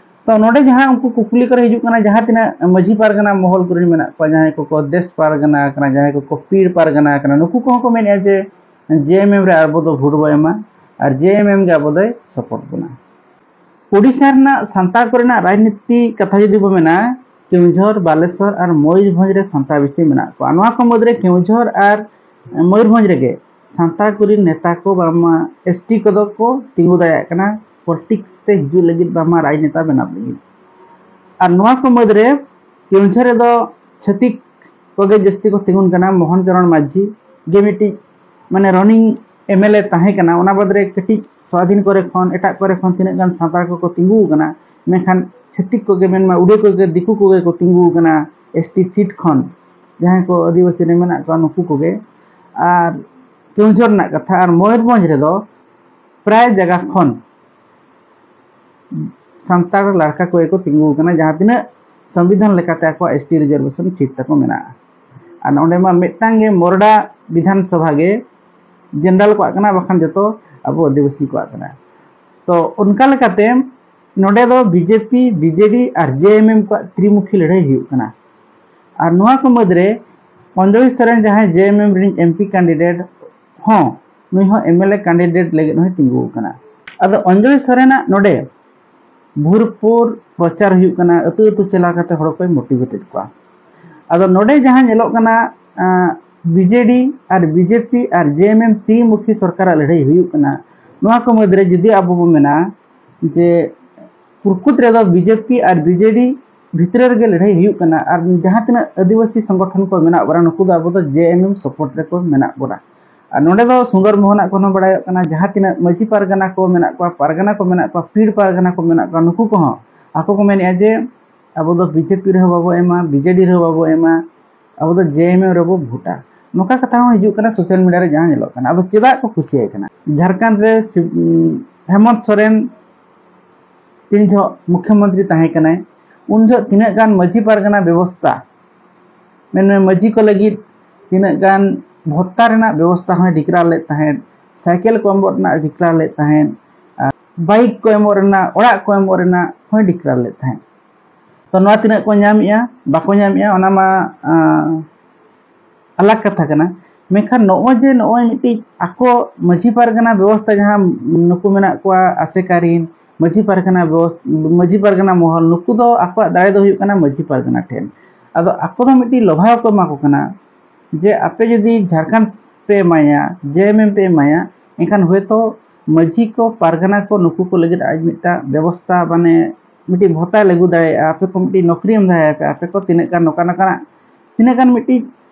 ᱛᱚ ᱱᱚᱰᱮ ᱡᱟᱦᱟᱸ ᱩᱱᱠᱩ ᱠᱩᱠᱞᱤ ᱠᱚᱨᱮ ᱦᱤᱡᱩᱜ ᱠᱟᱱᱟ, ᱡᱟᱦᱟᱸ ᱛᱤᱱᱟᱹᱜ ᱢᱟᱹᱡᱷᱤ ᱯᱟᱨᱜᱟᱱᱟ ᱢᱚᱦᱚᱞ ᱠᱚᱨᱮᱱ ᱢᱮᱱᱟᱜ ᱠᱚᱣᱟ, ᱡᱟᱦᱟᱸᱭ ᱠᱚᱠᱚ ᱫᱮᱥ ᱯᱟᱨᱜᱟᱱᱟ ᱠᱟᱱᱟ, ᱡᱟᱦᱟᱸᱭ ᱠᱚᱠᱚ ᱯᱤᱲ ᱯᱟᱨᱜᱟᱱᱟ ᱠᱟᱱᱟ, ᱱᱩᱠᱩ ᱠᱚᱦᱚᱸ ᱠᱚ ᱢᱮᱱᱮᱫᱼᱟ ᱡᱮ ᱡᱮ ᱮᱢ ᱮᱢ ᱨᱮ ᱟᱵᱚ ᱫᱚ ᱵᱷᱳᱴ ᱵᱚ ᱮᱢᱟ ᱟᱨ ᱡᱮ ᱮᱢ ᱮᱢ ᱜᱮ ᱟᱵᱚ ᱫᱚᱭ ᱥᱟᱯᱳᱨᱴ ᱵᱚᱱᱟ᱾ ᱳᱰᱤᱥᱟ ᱨᱮᱱᱟᱜ ᱥᱟᱱᱛᱟᱲ ᱠᱚᱨᱮᱱᱟᱜ ᱨᱟᱡᱽᱱᱤᱛᱤ ᱠᱟᱛᱷᱟ ᱡᱩᱫᱤ ᱵᱚ ᱢᱮᱱᱟ, ᱠᱮᱣᱡᱷᱚᱨ, ᱵᱟᱞᱮᱥᱚᱨ ᱟᱨ ᱢᱚᱭᱩᱨᱵᱷᱚᱸᱡᱽ ᱨᱮ ᱥᱟᱱᱛᱟᱲ ᱵᱮᱥᱤ ᱢᱮᱱᱟᱜ ᱠᱚᱣᱟ᱾ ᱱᱚᱣᱟ ᱠᱚ ᱢᱩᱫᱽᱨᱮ ᱠᱮᱣᱡᱷᱚᱨ ᱟᱨ ᱢᱚᱭᱩᱨᱵᱷᱚᱸᱡᱽ ᱨᱮᱜᱮ ᱥᱟᱱᱛᱟᱲ ᱠᱚᱨᱮᱱ ᱱᱮᱛᱟ ᱠᱚ ᱵᱟᱝᱢᱟ ᱮᱥ ᱴᱤ ᱠᱚᱫᱚ ᱠᱚ ᱛᱤᱸᱜᱩ ᱫᱟᱲᱮᱭᱟᱜ ᱠᱟᱱᱟ ᱯᱚᱞᱤᱴᱤᱠᱥ ᱛᱮ ᱦᱤᱡᱩᱜ ᱞᱟᱹᱜᱤᱫ, ᱵᱟᱝᱢᱟ ᱨᱟᱡᱽᱱᱮᱛᱟ ᱵᱮᱱᱟᱣ ᱞᱟᱹᱜᱤᱫ᱾ ᱟᱨ ᱱᱚᱣᱟ ᱠᱚ ᱢᱩᱫᱽᱨᱮ ᱠᱮᱣᱡᱷᱚᱨ ᱨᱮᱫᱚ ᱪᱷᱟᱹᱛᱤᱠ ᱠᱚᱜᱮ ᱡᱟᱹᱥᱛᱤ ᱠᱚ ᱛᱤᱸᱜᱩᱱ ᱠᱟᱱᱟ᱾ ᱢᱳᱦᱚᱱ ᱪᱚᱨᱚᱬ ᱢᱟᱹᱡᱷᱤ ᱜᱮ ᱢᱤᱫᱴᱤᱡ ᱢᱟᱱᱮ ᱨᱟᱱᱤᱝ ᱮᱢ ᱮᱞ ᱮ ᱛᱟᱦᱮᱸ ᱠᱟᱱᱟ᱾ ᱚᱱᱟ ᱵᱟᱫᱽ ᱨᱮ ᱠᱟᱹᱴᱤᱡ ᱥᱟᱨᱟ ᱫᱤᱱ ᱠᱚᱨᱮ ᱠᱷᱚᱱ, ᱮᱴᱟᱜ ᱠᱚᱨᱮ ᱠᱷᱚᱱ ᱛᱤᱱᱟᱹᱜ ᱜᱟᱱ ᱥᱟᱱᱛᱟᱲ ᱠᱚᱠᱚ ᱛᱤᱸᱜᱩ ᱟᱠᱟᱱᱟ, ᱢᱮᱱᱠᱷᱟᱱ ᱪᱷᱟᱹᱛᱤᱠ ᱠᱚᱜᱮ ᱢᱮᱱᱢᱟ, ᱩᱰᱤᱭᱟᱹ ᱠᱚᱜᱮ, ᱫᱤᱠᱩ ᱠᱚᱜᱮ ᱠᱚ ᱛᱤᱸᱜᱩ ᱟᱠᱟᱱᱟ ᱮᱥ ᱴᱤ ᱥᱤᱴ ᱠᱷᱚᱱ, ᱡᱟᱦᱟᱸᱭ ᱠᱚ ᱟᱹᱫᱤᱵᱟᱹᱥᱤ ᱨᱮ ᱢᱮᱱᱟᱜ ᱠᱚᱣᱟ ᱱᱩᱠᱩ ᱠᱚᱜᱮ᱾ ᱟᱨ ᱠᱮᱣᱡᱷᱚᱨ ᱨᱮᱱᱟᱜ ᱠᱟᱛᱷᱟ, ᱟᱨ ᱢᱚᱭᱩᱨᱵᱷᱚᱸᱡᱽ ᱨᱮᱫᱚ ᱯᱨᱟᱭ ᱡᱟᱭᱜᱟ ᱠᱷᱚᱱ ᱥᱟᱱᱛᱟᱲ ᱞᱟᱲᱠᱟ ᱠᱚᱜᱮ ᱠᱚ ᱛᱤᱸᱜᱩ ᱟᱠᱟᱱᱟ, ᱡᱟᱦᱟᱸ ᱛᱤᱱᱟᱹᱜ ᱥᱚᱝᱵᱤᱫᱷᱟᱱ ᱞᱮᱠᱟᱛᱮ ᱟᱠᱚᱣᱟᱜ ᱮᱥ ᱴᱤ ᱨᱤᱡᱟᱨᱵᱷᱮᱥᱚᱱ ᱥᱤᱴ ᱛᱟᱠᱚ ᱢᱮᱱᱟᱜᱼᱟ᱾ ᱟᱨ ᱱᱚᱰᱮ ᱢᱟ ᱢᱤᱫᱴᱟᱝ ᱜᱮ ᱢᱚᱨᱰᱟ ᱵᱤᱫᱷᱟᱱ ᱥᱚᱵᱷᱟ ᱜᱮ ᱡᱮᱱᱟᱨᱮᱞ ᱠᱚᱣᱟᱜ ᱠᱟᱱᱟ, ᱵᱟᱠᱷᱟᱱ ᱡᱚᱛᱚ ᱟᱵᱚ ᱟᱹᱫᱤᱵᱟᱹᱥᱤ ᱠᱚᱣᱟᱜ ᱠᱟᱱᱟ᱾ ᱛᱚ ᱚᱱᱠᱟ ᱞᱮᱠᱟᱛᱮ ᱱᱚᱰᱮ ᱫᱚ ᱵᱤᱡᱮᱯᱤ, ᱵᱤᱡᱮᱰᱤ ᱟᱨ ᱡᱮ ᱮᱢ ᱮᱢ ᱠᱚᱣᱟᱜ ᱛᱨᱤᱢᱩᱠᱷᱤ ᱞᱟᱹᱲᱦᱟᱹᱭ ᱦᱩᱭᱩᱜ ᱠᱟᱱᱟ᱾ ᱟᱨ ᱱᱚᱣᱟ ᱠᱚ ᱢᱩᱫᱽᱨᱮ ᱚᱧᱡᱚᱞᱤ ᱥᱚᱨᱮᱱ, ᱡᱟᱦᱟᱸᱭ ᱡᱮ ᱮᱢ ᱮᱢ ᱨᱤᱱᱤᱡ ᱮᱢ ᱯᱤ ᱠᱮᱱᱰᱤᱰᱮᱴ, ᱦᱚᱸ ᱱᱩᱭ ᱦᱚᱸ ᱮᱢ ᱮᱞ ᱮ ᱠᱮᱱᱰᱤᱰᱮᱴ ᱞᱟᱹᱜᱤᱫ ᱦᱚᱸᱭ ᱛᱤᱸᱜᱩ ᱟᱠᱟᱱᱟ᱾ ᱟᱫᱚ ᱚᱧᱡᱚᱞᱤ ᱥᱚᱨᱮᱱᱟᱜ ᱱᱚᱰᱮ ᱵᱷᱚᱨᱯᱩᱨ ᱯᱨᱚᱪᱟᱨ ᱦᱩᱭᱩᱜ ᱠᱟᱱᱟ, ᱟᱹᱛᱩ ᱟᱹᱛᱩ ᱪᱟᱞᱟᱣ ᱠᱟᱛᱮ ᱦᱚᱲ ᱠᱚᱭ ᱢᱳᱴᱤᱵᱷᱮᱴᱮᱰ ᱠᱚᱣᱟ᱾ ᱟᱫᱚ ᱱᱚᱰᱮ ᱡᱟᱦᱟᱸ ᱧᱮᱞᱚᱜ ᱠᱟᱱᱟ, ᱵᱤᱡᱮᱰᱤ ᱟᱨ ᱵᱤᱡᱮᱯᱤ ᱟᱨ ᱡᱮᱮᱢᱮᱢ ᱛᱤᱢᱩᱠᱷᱤ ᱥᱚᱨᱠᱟᱨᱟᱜ ᱞᱟᱹᱲᱦᱟᱹᱭ ᱦᱩᱭᱩᱜ ᱠᱟᱱᱟ᱾ ᱱᱚᱣᱟ ᱠᱚ ᱢᱩᱫᱽᱨᱮ ᱡᱩᱫᱤ ᱟᱵᱚ ᱵᱚ ᱢᱮᱱᱟ ᱡᱮ ᱯᱨᱚᱠᱩᱛ ᱨᱮᱫᱚ ᱵᱤᱡᱮᱯᱤ ᱟᱨ ᱵᱤᱡᱮᱰᱤ ᱵᱷᱤᱛᱨᱤ ᱨᱮᱜᱮ ᱞᱟᱹᱲᱦᱟᱹᱭ ᱦᱩᱭᱩᱜ ᱠᱟᱱᱟ, ᱟᱨ ᱡᱟᱦᱟᱸ ᱛᱤᱱᱟᱹᱜ ᱟᱹᱫᱤᱵᱟᱹᱥᱤ ᱥᱚᱝᱜᱚᱴᱷᱚᱱ ᱠᱚ ᱢᱮᱱᱟᱜ ᱵᱚᱱᱟ, ᱱᱩᱠᱩ ᱫᱚ ᱟᱵᱚ ᱫᱚ ᱡᱮᱮᱢᱮᱢ ᱥᱟᱯᱳᱨᱴ ᱨᱮᱠᱚ ᱢᱮᱱᱟᱜ ᱵᱚᱱᱟ᱾ ᱟᱨ ᱱᱚᱰᱮ ᱫᱚ ᱥᱩᱱᱫᱚᱨ ᱢᱳᱦᱚᱱᱟᱜ ᱠᱷᱚᱱ ᱦᱚᱸ ᱵᱟᱲᱟᱭᱚᱜ ᱠᱟᱱᱟ, ᱡᱟᱦᱟᱸ ᱛᱤᱱᱟᱹᱜ ᱢᱟᱹᱡᱷᱤ ᱯᱟᱨᱜᱟᱱᱟ ᱠᱚ ᱢᱮᱱᱟᱜ ᱠᱚᱣᱟ, ᱯᱟᱨᱜᱟᱱᱟ ᱠᱚ ᱢᱮᱱᱟᱜ ᱠᱚᱣᱟ, ᱯᱤᱲ ᱯᱟᱨᱜᱟᱱᱟ ᱠᱚ ᱢᱮᱱᱟᱜ ᱠᱚᱣᱟ, ᱱᱩᱠᱩ ᱠᱚᱦᱚᱸ ᱟᱠᱚ ᱠᱚ ᱢᱮᱱᱮᱫᱼᱟ ᱡᱮ ᱟᱵᱚ ᱫᱚ ᱵᱤᱡᱮᱯᱤ ᱨᱮᱦᱚᱸ ᱵᱟᱵᱚ ᱮᱢᱟ, ᱵᱤᱡᱮᱰᱤ ᱨᱮᱦᱚᱸ ᱵᱟᱵᱚ ᱮᱢᱟ, ᱟᱵᱚ ᱫᱚ ᱡᱮᱮᱢᱮᱢ ᱨᱮᱵᱚ ᱵᱷᱳᱴᱟ᱾ ᱱᱚᱝᱠᱟ ᱠᱟᱛᱷᱟ ᱦᱚᱸ ᱦᱤᱡᱩᱜ ᱠᱟᱱᱟ ᱥᱳᱥᱟᱞ ᱢᱤᱰᱤᱭᱟ ᱨᱮ, ᱡᱟᱦᱟᱸ ᱧᱮᱞᱚᱜ ᱠᱟᱱᱟ᱾ ᱟᱫᱚ ᱪᱮᱫᱟᱜ ᱠᱚ ᱠᱩᱥᱤᱭᱟᱭ ᱠᱟᱱᱟ? ᱡᱷᱟᱲᱠᱷᱚᱸᱰ ᱨᱮ ᱥᱤ-, ᱩᱢ, ᱦᱮᱢᱚᱱᱛ ᱥᱚᱨᱮᱱ ᱛᱤᱱ ᱡᱚᱦᱚᱜ ᱢᱩᱠᱷᱭᱚᱢᱚᱱᱛᱨᱤ ᱛᱟᱦᱮᱸ ᱠᱟᱱᱟᱭ, ᱩᱱ ᱡᱚᱦᱚᱜ ᱛᱤᱱᱟᱹᱜ ᱜᱟᱱ ᱢᱟᱹᱡᱷᱤ ᱯᱟᱨᱜᱟᱱᱟ ᱵᱮᱵᱚᱥᱛᱷᱟ, ᱢᱮᱱᱢᱮ ᱢᱟᱹᱡᱷᱤ ᱠᱚ ᱞᱟᱹᱜᱤᱫ ᱛᱤᱱᱟᱹᱜ ᱜᱟᱱ ᱵᱷᱚᱛᱛᱟ ᱨᱮᱱᱟᱜ ᱵᱮᱵᱚᱥᱛᱷᱟ ᱦᱚᱸᱭ ᱰᱤᱠᱞᱟᱨ ᱞᱮᱫ ᱛᱟᱦᱮᱸᱫ, ᱥᱟᱭᱠᱮᱞ ᱠᱚ ᱮᱢᱚᱜ ᱨᱮᱱᱟᱜ ᱰᱤᱠᱞᱟᱨ ᱞᱮᱫ ᱛᱟᱦᱮᱸᱫ, ᱟᱨ ᱵᱟᱭᱤᱠ ᱠᱚ ᱮᱢᱚᱜ ᱨᱮᱱᱟᱜ, ᱚᱲᱟᱜ ᱠᱚ ᱮᱢᱚᱜ ᱨᱮᱱᱟᱜ ᱦᱚᱸᱭ ᱰᱤᱠᱞᱟᱨ ᱞᱮᱫ ᱛᱟᱦᱮᱸᱫ᱾ ᱛᱚ ᱱᱚᱣᱟ ᱛᱤᱱᱟᱹᱜ ᱠᱚ ᱧᱟᱢᱮᱜᱼᱟ, ᱵᱟᱠᱚ ᱧᱟᱢᱮᱜᱼᱟ, ᱚᱱᱟ ᱢᱟ, ᱟᱸ, ᱟᱞᱟᱜᱽ ᱠᱟᱛᱷᱟ ᱠᱟᱱᱟ᱾ ᱢᱮᱱᱠᱷᱟᱱ ᱱᱚᱜᱼᱚᱭ ᱡᱮ ᱱᱚᱜᱼᱚᱭ ᱢᱤᱫᱴᱤᱡ ᱟᱠᱚ ᱢᱟᱹᱡᱷᱤ ᱯᱟᱨᱜᱟᱱᱟ ᱵᱮᱵᱚᱥᱛᱷᱟ, ᱡᱟᱦᱟᱸ ᱱᱩᱠᱩ ᱢᱮᱱᱟᱜ ᱠᱚᱣᱟ ᱟᱥᱮᱠᱟᱨᱤᱱ, ᱢᱟᱹᱡᱷᱤ ᱯᱟᱨᱜᱟᱱᱟ ᱵᱮᱵᱚᱥ-, ᱢᱟᱹᱡᱷᱤ ᱯᱟᱨᱜᱟᱱᱟ ᱢᱚᱦᱚᱞ, ᱱᱩᱠᱩ ᱫᱚ ᱟᱠᱚᱣᱟᱜ ᱫᱟᱲᱮ ᱫᱚ ᱦᱩᱭᱩᱜ ᱠᱟᱱᱟ ᱢᱟᱹᱡᱷᱤ ᱯᱟᱨᱜᱟᱱᱟ ᱴᱷᱮᱱ᱾ ᱟᱫᱚ ᱟᱠᱚ ᱫᱚ ᱢᱤᱫᱴᱤᱡ ᱞᱚᱵᱷᱟᱣ ᱠᱚ ᱮᱢᱟ ᱠᱚ ᱠᱟᱱᱟ ᱡᱮ ᱟᱯᱮ ᱡᱩᱫᱤ ᱡᱷᱟᱲᱠᱷᱚᱸᱰ ᱯᱮ ᱮᱢᱟᱭᱟ, ᱡᱮᱮᱢᱮᱢ ᱯᱮ ᱮᱢᱟᱭᱟ, ᱮᱱᱠᱷᱟᱱ ᱦᱚᱭᱛᱳ ᱢᱟᱹᱡᱷᱤ ᱠᱚ ᱯᱟᱨᱜᱟᱱᱟ ᱠᱚ ᱱᱩᱠᱩ ᱠᱚ ᱞᱟᱹᱜᱤᱫ ᱟᱡ ᱢᱤᱫᱴᱟᱝ ᱵᱮᱵᱚᱥᱛᱷᱟ, ᱢᱟᱱᱮ ᱢᱤᱫᱴᱤᱡ ᱵᱷᱚᱛᱟᱭ ᱞᱟᱹᱜᱩ ᱫᱟᱲᱮᱭᱟᱜᱼᱟ, ᱟᱯᱮ ᱠᱚ ᱢᱤᱫᱴᱤᱡ ᱱᱚᱠᱨᱤ ᱮᱢ ᱫᱟᱲᱮᱭᱟᱯᱮᱭᱟ, ᱟᱯᱮ ᱠᱚ ᱛᱤᱱᱟᱹᱜ ᱜᱟᱱ ᱱᱚᱝᱠᱟ ᱱᱚᱝᱠᱟᱱᱟᱜ, ᱛᱤᱱᱟᱹᱜ ᱜᱟᱱ ᱢᱤᱫᱴᱤᱡ,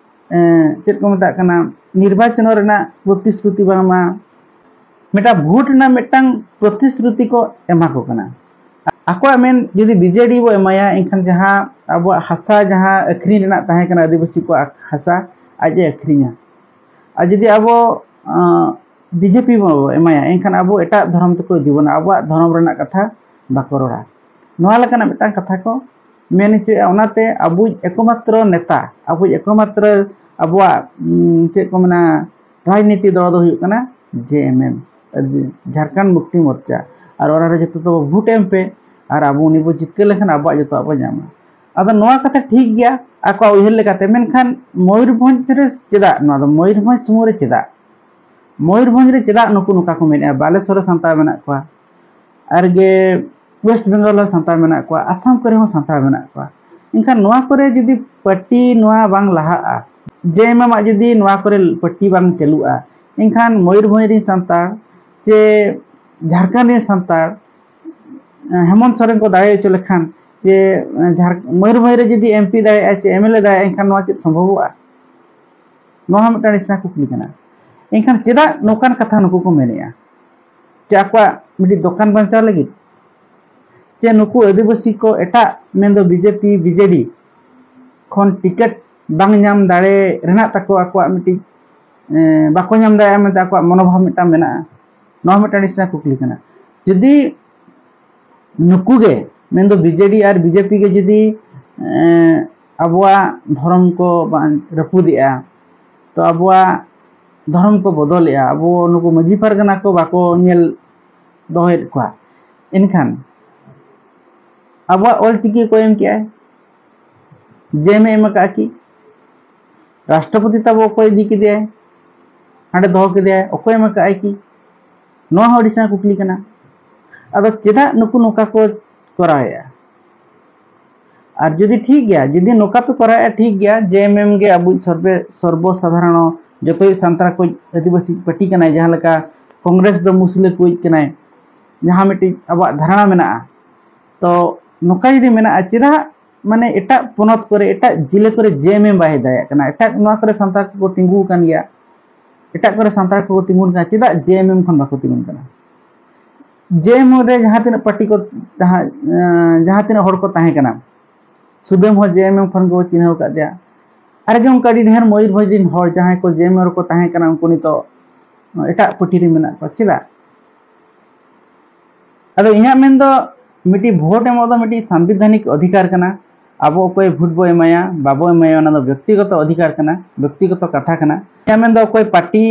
ᱮᱸ, ᱪᱮᱫ ᱠᱚ ᱢᱮᱛᱟᱜ ᱠᱟᱱᱟ, ᱱᱤᱨᱵᱟᱪᱚᱱ ᱨᱮᱱᱟᱜ ᱯᱨᱚᱛᱤᱥᱨᱩᱛᱤ ᱵᱟᱝᱢᱟ ᱢᱤᱫᱴᱟᱝ ᱵᱷᱳᱴ ᱨᱮᱱᱟᱜ ᱢᱤᱫᱴᱟᱝ ᱯᱨᱚᱛᱤᱥᱨᱩᱛᱤ ᱠᱚ ᱮᱢᱟ ᱠᱚ ᱠᱟᱱᱟ᱾ ᱟᱠᱚᱣᱟᱜ ᱢᱮᱱ ᱡᱩᱫᱤ ᱵᱤᱡᱮᱰᱤ ᱵᱚ ᱮᱢᱟᱭᱟ, ᱮᱱᱠᱷᱟᱱ ᱡᱟᱦᱟᱸ ᱟᱵᱚᱣᱟᱜ ᱦᱟᱥᱟ ᱡᱟᱦᱟᱸ ᱟᱹᱠᱷᱨᱤᱧ ᱨᱮᱱᱟᱜ ᱛᱟᱦᱮᱸ ᱠᱟᱱᱟ, ᱟᱹᱫᱤᱵᱟᱹᱥᱤ ᱠᱚᱣᱟᱜ ᱦᱟᱥᱟ ᱟᱡ ᱮ ᱟᱹᱠᱷᱨᱤᱧᱟ᱾ ᱟᱨ ᱡᱩᱫᱤ ᱟᱵᱚ, ᱟᱸ, ᱵᱤᱡᱮᱯᱤ ᱵᱚ ᱮᱢᱟᱭᱟ, ᱮᱱᱠᱷᱟᱱ ᱟᱵᱚ ᱮᱴᱟᱜ ᱫᱷᱚᱨᱚᱢ ᱛᱮᱠᱚ ᱤᱫᱤ ᱵᱚᱱᱟ, ᱟᱵᱚᱣᱟᱜ ᱫᱷᱚᱨᱚᱢ ᱨᱮᱱᱟᱜ ᱠᱟᱛᱷᱟ ᱵᱟᱠᱚ ᱨᱚᱲᱟ᱾ ᱱᱚᱣᱟ ᱞᱮᱠᱟᱱᱟᱜ ᱢᱤᱫᱴᱟᱝ ᱠᱟᱛᱷᱟ ᱠᱚ ᱢᱮᱱ ᱦᱚᱪᱚᱭᱮᱫᱼᱟ᱾ ᱚᱱᱟᱛᱮ ᱟᱵᱚᱭᱤᱡ ᱮᱠᱢᱟᱛᱨᱚ ᱱᱮᱛᱟ, ᱟᱵᱚᱭᱤᱡ ᱮᱠᱢᱟᱛᱨᱚ ᱟᱵᱚᱣᱟᱜ, ᱩᱢ, ᱪᱮᱫ ᱠᱚ ᱢᱮᱱᱟ, ᱨᱟᱡᱽᱱᱤᱛᱤ ᱫᱚᱞ ᱫᱚ ᱦᱩᱭᱩᱜ ᱠᱟᱱᱟ ᱡᱮᱮᱢᱮᱢ, ᱡᱷᱟᱲᱠᱷᱚᱸᱰ ᱢᱩᱠᱛᱤ ᱢᱳᱨᱪᱟ᱾ ᱟᱨ ᱚᱱᱟ ᱨᱮ ᱡᱚᱛᱚ ᱛᱟᱵᱚ ᱵᱷᱳᱴ ᱮᱢ ᱯᱮ, ᱟᱨ ᱟᱵᱚ ᱩᱱᱤ ᱵᱚ ᱡᱤᱛᱠᱟᱹᱨ ᱞᱮᱠᱷᱟᱱ ᱟᱵᱚᱣᱟᱜ ᱡᱚᱛᱚᱣᱟᱜ ᱵᱚ ᱧᱟᱢᱟ᱾ ᱟᱫᱚ ᱱᱚᱣᱟ ᱠᱟᱛᱷᱟ ᱴᱷᱤᱠ ᱜᱮᱭᱟ ᱟᱠᱚᱣᱟᱜ ᱩᱭᱦᱟᱹᱨ ᱞᱮᱠᱟᱛᱮ, ᱢᱮᱱᱠᱷᱟᱱ ᱢᱚᱭᱩᱨᱵᱷᱚᱸᱡᱽ ᱨᱮ ᱪᱮᱫᱟᱜ, ᱱᱚᱣᱟ ᱫᱚ ᱢᱚᱭᱩᱨᱵᱷᱚᱸᱡᱽ ᱥᱩᱢᱩᱝ ᱨᱮ ᱪᱮᱫᱟᱜ? ᱢᱚᱭᱩᱨᱵᱷᱚᱸᱡᱽ ᱨᱮ ᱪᱮᱫᱟᱜ ᱱᱩᱠᱩ ᱱᱚᱝᱠᱟ ᱠᱚ ᱢᱮᱱᱮᱫᱼᱟ, ᱵᱟᱞᱮᱥᱚᱨ ᱨᱮ ᱥᱟᱱᱛᱟᱲ ᱢᱮᱱᱟᱜ ᱠᱚᱣᱟ, ᱟᱨ ᱜᱮ ᱳᱭᱮᱥᱴ ᱵᱮᱝᱜᱚᱞ ᱨᱮ ᱥᱟᱱᱛᱟᱲ ᱢᱮᱱᱟᱜ ᱠᱚᱣᱟ, ᱟᱥᱟᱢ ᱠᱚᱨᱮ ᱦᱚᱸ ᱥᱟᱱᱛᱟᱲ ᱢᱮᱱᱟᱜ ᱠᱚᱣᱟ᱾ ᱮᱱᱠᱷᱟᱱ ᱱᱚᱣᱟ ᱠᱚᱨᱮ ᱡᱩᱫᱤ ᱯᱟᱹᱴᱤ ᱱᱚᱣᱟ ᱵᱟᱝ ᱞᱟᱦᱟᱜᱼᱟ, ᱡᱮ ᱮᱢ ᱟᱜ ᱡᱩᱫᱤ ᱱᱚᱣᱟ ᱠᱚᱨᱮ ᱯᱟᱹᱴᱤ ᱵᱟᱝ ᱪᱟᱹᱞᱩᱜᱼᱟ, ᱮᱱᱠᱷᱟᱱ ᱢᱚᱭᱩᱨᱵᱷᱚᱸᱡᱽ ᱨᱮᱱ ᱥᱟᱱᱛᱟᱲ ᱪᱮ ᱡᱷᱟᱲᱠᱷᱚᱸᱰ ᱨᱮᱱ ᱥᱟᱱᱛᱟᱲ, ᱦᱮᱢᱚᱱᱛ ᱥᱚᱨᱮᱱ ᱠᱚ ᱫᱟᱲᱮ ᱦᱚᱪᱚ ᱞᱮᱠᱷᱟᱱ, ᱡᱮ ᱡᱷᱟᱲ-, ᱢᱚᱭᱩᱨᱵᱷᱚᱸᱡᱽ ᱨᱮ ᱡᱩᱫᱤ ᱮᱢ ᱯᱤ ᱫᱟᱲᱮᱭᱟᱜᱼᱟ ᱪᱮ ᱮᱢ ᱮᱞ ᱮ ᱫᱟᱲᱮᱭᱟᱜᱼᱟ, ᱮᱱᱠᱷᱟᱱ ᱱᱚᱣᱟ ᱪᱮᱫ ᱥᱚᱢᱵᱷᱚᱵᱚᱜᱼᱟ? ᱱᱚᱣᱟ ᱦᱚᱸ ᱢᱤᱫᱴᱟᱝ ᱟᱹᱰᱤ ᱥᱮᱬᱟ ᱠᱩᱠᱞᱤ ᱠᱟᱱᱟ᱾ ᱮᱱᱠᱷᱟᱱ ᱪᱮᱫᱟᱜ ᱱᱚᱝᱠᱟᱱ ᱠᱟᱛᱷᱟ ᱱᱩᱠᱩ ᱠᱚ ᱢᱮᱱᱮᱫᱼᱟ? ᱪᱮ ᱟᱠᱚᱣᱟᱜ ᱢᱤᱫᱴᱤᱡ ᱫᱚᱠᱟᱱ ᱵᱟᱧᱪᱟᱣ ᱞᱟᱹᱜᱤᱫ? ᱪᱮ ᱱᱩᱠᱩ ᱟᱹᱫᱤᱵᱟᱹᱥᱤ ᱠᱚ ᱮᱴᱟᱜ, ᱢᱮᱱᱫᱚ B J P, B J ᱰᱤ ᱠᱷᱚᱱ ᱴᱤᱠᱤᱴ ᱵᱟᱝ ᱧᱟᱢ ᱫᱟᱲᱮ ᱨᱮᱱᱟᱜ ᱛᱟᱠᱚ ᱟᱠᱚᱣᱟᱜ ᱢᱤᱫᱴᱤᱡ, ᱮ, ᱵᱟᱠᱚ ᱧᱟᱢ ᱫᱟᱲᱮᱭᱟᱜᱼᱟ ᱢᱮᱱᱛᱮ ᱟᱠᱚᱣᱟᱜ ᱢᱚᱱᱳᱵᱷᱟᱵ ᱢᱤᱫᱴᱟᱝ ᱢᱮᱱᱟᱜᱼᱟ? ᱱᱚᱣᱟ ᱦᱚᱸ ᱢᱤᱫᱴᱟᱝ ᱟᱹᱰᱤ ᱥᱮᱬᱟ ᱠᱩᱠᱞᱤ ᱠᱟᱱᱟ᱾ ᱡᱩᱫᱤ ᱱᱩᱠᱩ ᱜᱮ, ᱢᱮᱱᱫᱚ ᱵᱤ ᱡᱮ ᱰᱤ ᱟᱨ ᱵᱤ ᱡᱮ ᱯᱤ ᱜᱮ ᱡᱩᱫᱤ, ᱮ, ᱟᱵᱚᱣᱟᱜ ᱫᱷᱚᱨᱚᱢ ᱠᱚ ᱵᱟᱝ ᱨᱟᱹᱯᱩᱫᱮᱜᱼᱟ, ᱛᱚ ᱟᱵᱚᱣᱟᱜ ᱫᱷᱚᱨᱚᱢ ᱠᱚ ᱵᱚᱫᱚᱞᱮᱜᱼᱟ, ᱟᱵᱚ ᱱᱩᱠᱩ ᱢᱟᱹᱡᱷᱤ ᱯᱟᱨᱜᱟᱱᱟ ᱠᱚ ᱵᱟᱠᱚ ᱧᱮᱞ ᱫᱚᱦᱚᱭᱮᱫ ᱠᱚᱣᱟ, ᱮᱱᱠᱷᱟᱱ ᱟᱵᱚᱣᱟᱜ ᱚᱞ ᱪᱤᱠᱤ ᱚᱠᱚᱭ ᱮᱢ ᱠᱮᱜᱼᱟᱭ? ᱡᱮ ᱮᱢ ᱮᱢ ᱟᱠᱟᱫᱼᱟ ᱠᱤ? ᱨᱟᱥᱴᱨᱚᱯᱚᱛᱤ ᱛᱟᱵᱚ ᱚᱠᱚᱭ ᱤᱫᱤ ᱠᱮᱫᱮᱭᱟᱭ, ᱦᱟᱸᱰᱮ ᱫᱚᱦᱚ ᱠᱮᱫᱮᱭᱟᱭ, ᱚᱠᱚᱭ ᱮᱢ ᱟᱠᱟᱫᱼᱟᱭ ᱠᱤ? ᱱᱚᱣᱟ ᱦᱚᱸ ᱟᱹᱰᱤ ᱥᱮᱬᱟ ᱠᱩᱠᱞᱤ ᱠᱟᱱᱟ᱾ ᱟᱫᱚ ᱪᱮᱫᱟᱜ ᱱᱩᱠᱩ ᱱᱚᱝᱠᱟ ᱠᱚ ᱠᱚᱨᱟᱣᱮᱫᱼᱟ? ᱟᱨ ᱡᱩᱫᱤ ᱴᱷᱤᱠ ᱜᱮᱭᱟ, ᱡᱩᱫᱤ ᱱᱚᱝᱠᱟ ᱯᱮ ᱠᱚᱨᱟᱣᱮᱫᱼᱟ, ᱴᱷᱤᱠ ᱜᱮᱭᱟ, ᱡᱮ ᱮᱢ ᱮᱢ ᱜᱮ ᱟᱵᱚᱭᱤᱡ ᱥᱚᱨᱵᱮ-, ᱥᱚᱨᱵᱚ ᱥᱟᱫᱷᱟᱨᱚᱱ ᱡᱚᱛᱚᱭᱤᱡ ᱥᱟᱱᱛᱟᱲ ᱠᱚ ᱟᱹᱫᱤᱵᱟᱹᱥᱤ ᱯᱟᱹᱴᱤ ᱠᱟᱱᱟᱭ, ᱡᱟᱦᱟᱸ ᱞᱮᱠᱟ ᱠᱚᱝᱜᱨᱮᱥ ᱫᱚ ᱢᱩᱥᱞᱟᱹ ᱠᱚᱭᱤᱡ ᱠᱟᱱᱟᱭ, ᱡᱟᱦᱟᱸ ᱢᱤᱫᱴᱤᱡ ᱟᱵᱚᱣᱟᱜ ᱫᱷᱟᱨᱚᱱᱟ ᱢᱮᱱᱟᱜᱼᱟ᱾ ᱛᱚ ᱱᱚᱝᱠᱟ ᱡᱩᱫᱤ ᱢᱮᱱᱟᱜᱼᱟ, ᱪᱮᱫᱟᱜ ᱢᱟᱱᱮ ᱮᱴᱟᱜ ᱯᱚᱱᱚᱛ ᱠᱚᱨᱮ, ᱮᱴᱟᱜ ᱡᱮᱞᱟᱹ ᱠᱚᱨᱮ ᱡᱮ ᱮᱢ ᱮᱢ ᱵᱟᱭ ᱦᱮᱡ ᱫᱟᱲᱮᱭᱟᱜ ᱠᱟᱱᱟ? ᱮᱴᱟᱜ ᱱᱚᱣᱟ ᱠᱚᱨᱮ ᱥᱟᱱᱛᱟᱲ ᱠᱚᱠᱚ ᱛᱤᱸᱜᱩ ᱟᱠᱟᱱ ᱜᱮᱭᱟ, ᱮᱴᱟᱜ ᱠᱚᱨᱮ ᱥᱟᱱᱛᱟᱲ ᱠᱚᱠᱚ ᱛᱤᱸᱜᱩᱱ ᱠᱟᱱᱟ, ᱪᱮᱫᱟᱜ ᱡᱮ ᱮᱢ ᱮᱢ ᱠᱷᱚᱱ ᱵᱟᱠᱚ ᱛᱤᱸᱜᱩᱱ ᱠᱟᱱᱟ? ᱡᱮ ᱮᱢ ᱮᱢ ᱨᱮ ᱡᱟᱦᱟᱸ ᱛᱤᱱᱟᱹᱜ ᱯᱟᱹᱴᱤ ᱠᱚ, ᱡᱟᱦᱟᱸ, ᱮᱸ, ᱡᱟᱦᱟᱸ ᱛᱤᱱᱟᱹᱜ ᱦᱚᱲ ᱠᱚ ᱛᱟᱦᱮᱸ ᱠᱟᱱᱟ, ᱥᱩᱫᱟᱹᱢ ᱦᱚᱸ ᱡᱮ ᱮᱢ ᱮᱢ ᱠᱷᱚᱱ ᱠᱚ ᱪᱤᱱᱦᱟᱹᱣ ᱟᱠᱟᱫ ᱫᱮᱭᱟ᱾ ᱟᱨ ᱜᱮ ᱚᱱᱠᱟ ᱟᱹᱰᱤ ᱰᱷᱮᱨ ᱢᱚᱭᱩᱨᱵᱷᱚᱸᱡᱽ ᱨᱮᱱ ᱦᱚᱲ ᱡᱟᱦᱟᱸᱭ ᱠᱚ ᱡᱮ ᱮᱢ ᱮᱢ ᱨᱮᱠᱚ ᱛᱟᱦᱮᱸ ᱠᱟᱱᱟ, ᱩᱱᱠᱩ ᱱᱤᱛᱚᱜ ᱮᱴᱟᱜ ᱯᱟᱹᱴᱤ ᱨᱮ ᱢᱮᱱᱟᱜ ᱠᱚᱣᱟ᱾ ᱪᱮᱫᱟᱜ? ᱟᱫᱚ ᱤᱧᱟᱹᱜ ᱢᱮᱱ ᱫᱚ, ᱢᱤᱫᱴᱤᱡ ᱵᱷᱳᱴ ᱮᱢᱚᱜ ᱫᱚ ᱢᱤᱫᱴᱤᱡ ᱥᱟᱝᱵᱤᱫᱷᱟᱱᱤᱠ ᱚᱫᱷᱤᱠᱟᱨ ᱠᱟᱱᱟ᱾ ᱟᱵᱚ ᱚᱠᱚᱭ ᱵᱷᱳᱴ ᱵᱚ ᱮᱢᱟᱭᱟ, ᱵᱟᱵᱚ ᱮᱢᱟᱭᱟ, ᱚᱱᱟ ᱫᱚ ᱵᱮᱠᱛᱤᱜᱚᱛᱚ ᱚᱫᱷᱤᱠᱟᱨ ᱠᱟᱱᱟ, ᱵᱮᱠᱛᱤᱜᱚᱛᱚ ᱠᱟᱛᱷᱟ ᱠᱟᱱᱟ᱾ ᱤᱧᱟᱹᱜ ᱢᱮᱱ ᱫᱚ, ᱚᱠᱚᱭ ᱯᱟᱹᱴᱤ,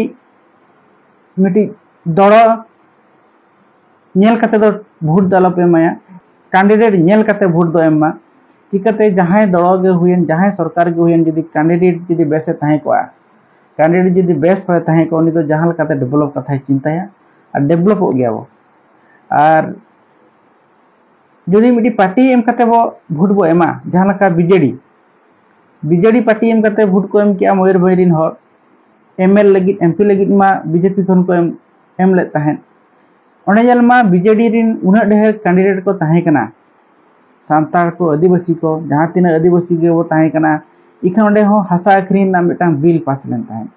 ᱢᱤᱫᱴᱤᱡ ᱫᱚᱲᱚ ᱧᱮᱞ ᱠᱟᱛᱮ ᱫᱚ ᱵᱷᱳᱴ ᱫᱚ ᱟᱞᱚᱯᱮ ᱮᱢᱟᱭᱟ, ᱠᱮᱱᱰᱤᱰᱮᱴ ᱧᱮᱞ ᱠᱟᱛᱮ ᱵᱷᱳᱴ ᱫᱚ ᱮᱢ ᱢᱟ᱾ ᱪᱤᱠᱟᱹᱛᱮ ᱡᱟᱦᱟᱸᱭ ᱫᱚᱲᱚ ᱜᱮ ᱦᱩᱭᱮᱱ, ᱡᱟᱦᱟᱸᱭ ᱥᱚᱨᱠᱟᱨ ᱜᱮ ᱦᱩᱭᱮᱱ, ᱡᱩᱫᱤ ᱠᱮᱱᱰᱤᱰᱮᱴ ᱡᱩᱫᱤ ᱵᱮᱥᱮ ᱛᱟᱦᱮᱸ ᱠᱚᱜᱼᱟ, ᱠᱮᱱᱰᱤᱰᱮᱴ ᱡᱩᱫᱤ ᱵᱮᱥ ᱦᱚᱲᱮ ᱛᱟᱦᱮᱸ ᱠᱚᱜᱼᱟ, ᱩᱱᱤ ᱫᱚ ᱡᱟᱦᱟᱸ ᱞᱮᱠᱟᱛᱮ ᱰᱮᱵᱷᱞᱚᱯ ᱠᱟᱛᱷᱟᱭ ᱪᱤᱱᱛᱟᱹᱭᱟ, ᱟᱨ ᱰᱮᱵᱷᱞᱚᱯᱚᱜ ᱜᱮᱭᱟ ᱵᱚ᱾ ᱟᱨ ᱡᱩᱫᱤ ᱢᱤᱫᱴᱤᱡ ᱯᱟᱨᱴᱤ ᱮᱢ ᱠᱟᱛᱮ ᱵᱚ ᱵᱷᱳᱴ ᱵᱚ ᱮᱢᱟ, ᱡᱟᱦᱟᱸ ᱞᱮᱠᱟ ᱵᱤᱡᱮᱰᱤ, ᱵᱤᱡᱮᱰᱤ ᱯᱟᱨᱴᱤ ᱮᱢ ᱠᱟᱛᱮ ᱵᱷᱳᱴ ᱠᱚ ᱮᱢ ᱠᱮᱜᱼᱟ ᱢᱚᱭᱩᱨᱵᱷᱚᱸᱡᱽ ᱨᱤᱱ ᱦᱚᱲ, ᱮᱢᱮᱞ ᱞᱟᱹᱜᱤᱫ, ᱮᱢᱯᱤ ᱞᱟᱹᱜᱤᱫ ᱢᱟ ᱵᱤᱡᱮᱯᱤ ᱠᱷᱚᱱ ᱠᱚ ᱮᱢ, ᱮᱢ ᱞᱮᱫ ᱛᱟᱦᱮᱸᱫ᱾ ᱚᱸᱰᱮ ᱧᱮᱞ ᱢᱟ ᱵᱤᱡᱮᱰᱤ ᱨᱤᱱ ᱩᱱᱟᱹᱜ ᱰᱷᱮᱨ ᱠᱮᱱᱰᱤᱰᱮᱴ ᱠᱚ ᱛᱟᱦᱮᱸ ᱠᱟᱱᱟ, ᱥᱟᱱᱛᱟᱲ ᱠᱚ, ᱟᱹᱫᱤᱵᱟᱹᱥᱤ ᱠᱚ, ᱡᱟᱦᱟᱸ ᱛᱤᱱᱟᱹᱜ ᱟᱹᱫᱤᱵᱟᱹᱥᱤ ᱜᱮᱵᱚ ᱛᱟᱦᱮᱸ ᱠᱟᱱᱟ, ᱤᱠᱷᱟᱹᱱ ᱚᱸᱰᱮ ᱦᱚᱸ ᱦᱟᱥᱟ ᱟᱹᱠᱷᱨᱤᱧ ᱨᱮᱱᱟᱜ ᱢᱤᱫᱴᱟᱝ ᱵᱤᱞ ᱯᱟᱥ ᱞᱮᱱ ᱛᱟᱦᱮᱸᱫ᱾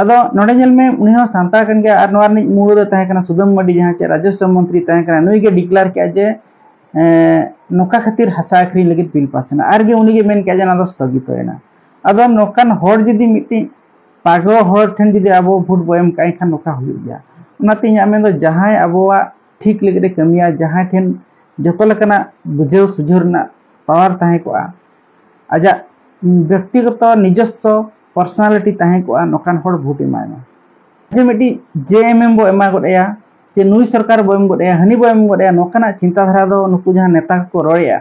ᱟᱫᱚ ᱱᱚᱰᱮ ᱧᱮᱞ ᱢᱮ, ᱩᱱᱤ ᱦᱚᱸ ᱥᱟᱱᱛᱟᱲ ᱠᱟᱱ ᱜᱮᱭᱟ, ᱟᱨ ᱱᱚᱣᱟ ᱨᱤᱱᱤᱡ ᱢᱩᱲ ᱫᱚ ᱛᱟᱦᱮᱸ ᱠᱟᱱᱟ ᱥᱩᱫᱟᱹᱢ ᱢᱟᱨᱰᱤ, ᱡᱟᱦᱟᱸ ᱪᱮᱫ ᱨᱟᱡᱚᱥᱣᱚ ᱢᱚᱱᱛᱨᱤ ᱛᱟᱦᱮᱸ ᱠᱟᱱᱟ, ᱱᱩᱭ ᱜᱮ ᱰᱤᱠᱞᱮᱭᱟᱨ ᱠᱮᱜᱼᱟ ᱡᱮ, ᱮᱸ, ᱱᱚᱝᱠᱟ ᱠᱷᱟᱹᱛᱤᱨ ᱦᱟᱥᱟ ᱟᱹᱠᱷᱨᱤᱧ ᱞᱟᱹᱜᱤᱫ ᱵᱤᱞ ᱯᱟᱥ ᱮᱱᱟ, ᱟᱨ ᱜᱮ ᱩᱱᱤ ᱜᱮ ᱢᱮᱱ ᱠᱮᱜᱼᱟ ᱡᱮ ᱚᱱᱟ ᱫᱚ ᱥᱛᱷᱚᱜᱤᱛᱚᱭᱮᱱᱟ᱾ ᱟᱫᱚ ᱱᱚᱝᱠᱟᱱ ᱦᱚᱲ ᱡᱩᱫᱤ ᱢᱤᱫᱴᱤᱡ ᱯᱟᱜᱽᱦᱚ ᱦᱚᱲ ᱴᱷᱮᱱ ᱡᱩᱫᱤ ᱟᱵᱚ ᱵᱷᱳᱴ ᱵᱚ ᱮᱢ ᱠᱟᱜᱼᱟ, ᱮᱱᱠᱷᱟᱱ ᱱᱚᱝᱠᱟ ᱦᱩᱭᱩᱜ ᱜᱮᱭᱟ᱾ ᱚᱱᱟᱛᱮ ᱤᱧᱟᱹᱜ ᱢᱮᱱ ᱫᱚ, ᱡᱟᱦᱟᱸᱭ ᱟᱵᱚᱣᱟᱜ ᱴᱷᱤᱠ ᱞᱟᱹᱜᱤᱫ ᱮ ᱠᱟᱹᱢᱤᱭᱟ, ᱡᱟᱦᱟᱸᱭ ᱴᱷᱮᱱ ᱡᱚᱛᱚ ᱞᱮᱠᱟᱱᱟᱜ ᱵᱩᱡᱷᱟᱹᱣ ᱥᱩᱡᱷᱟᱹᱣ ᱨᱮᱱᱟᱜ ᱯᱟᱣᱟᱨ ᱛᱟᱦᱮᱸ ᱠᱚᱜᱼᱟ, ᱟᱡᱟᱜ ᱵᱮᱠᱛᱤᱜᱚᱛᱚ ᱱᱤᱡᱚᱥᱥᱚ ᱯᱟᱨᱥᱚᱱᱟᱞᱤᱴᱤ ᱛᱟᱦᱮᱸ ᱠᱚᱜᱼᱟ, ᱱᱚᱝᱠᱟᱱ ᱦᱚᱲ ᱵᱷᱳᱴ ᱮᱢᱟᱭ ᱢᱟ᱾ ᱡᱮ ᱢᱤᱫᱴᱤᱡ ᱡᱮ ᱮᱢ ᱮᱢ ᱵᱚ ᱮᱢᱟ ᱜᱚᱫ ᱟᱭᱟ, ᱡᱮ ᱱᱩᱭ ᱥᱚᱨᱠᱟᱨ ᱵᱚ ᱮᱢ ᱜᱚᱫ ᱟᱭᱟ, ᱦᱟᱹᱱᱤ ᱵᱚ ᱮᱢ ᱜᱚᱫ ᱟᱭᱟ, ᱱᱚᱝᱠᱟᱱᱟᱜ ᱪᱤᱱᱛᱟᱹ ᱫᱷᱟᱨᱟ ᱫᱚ ᱱᱩᱠᱩ ᱡᱟᱦᱟᱸ ᱱᱮᱛᱟ ᱠᱚᱠᱚ ᱨᱚᱲᱮᱜᱼᱟ,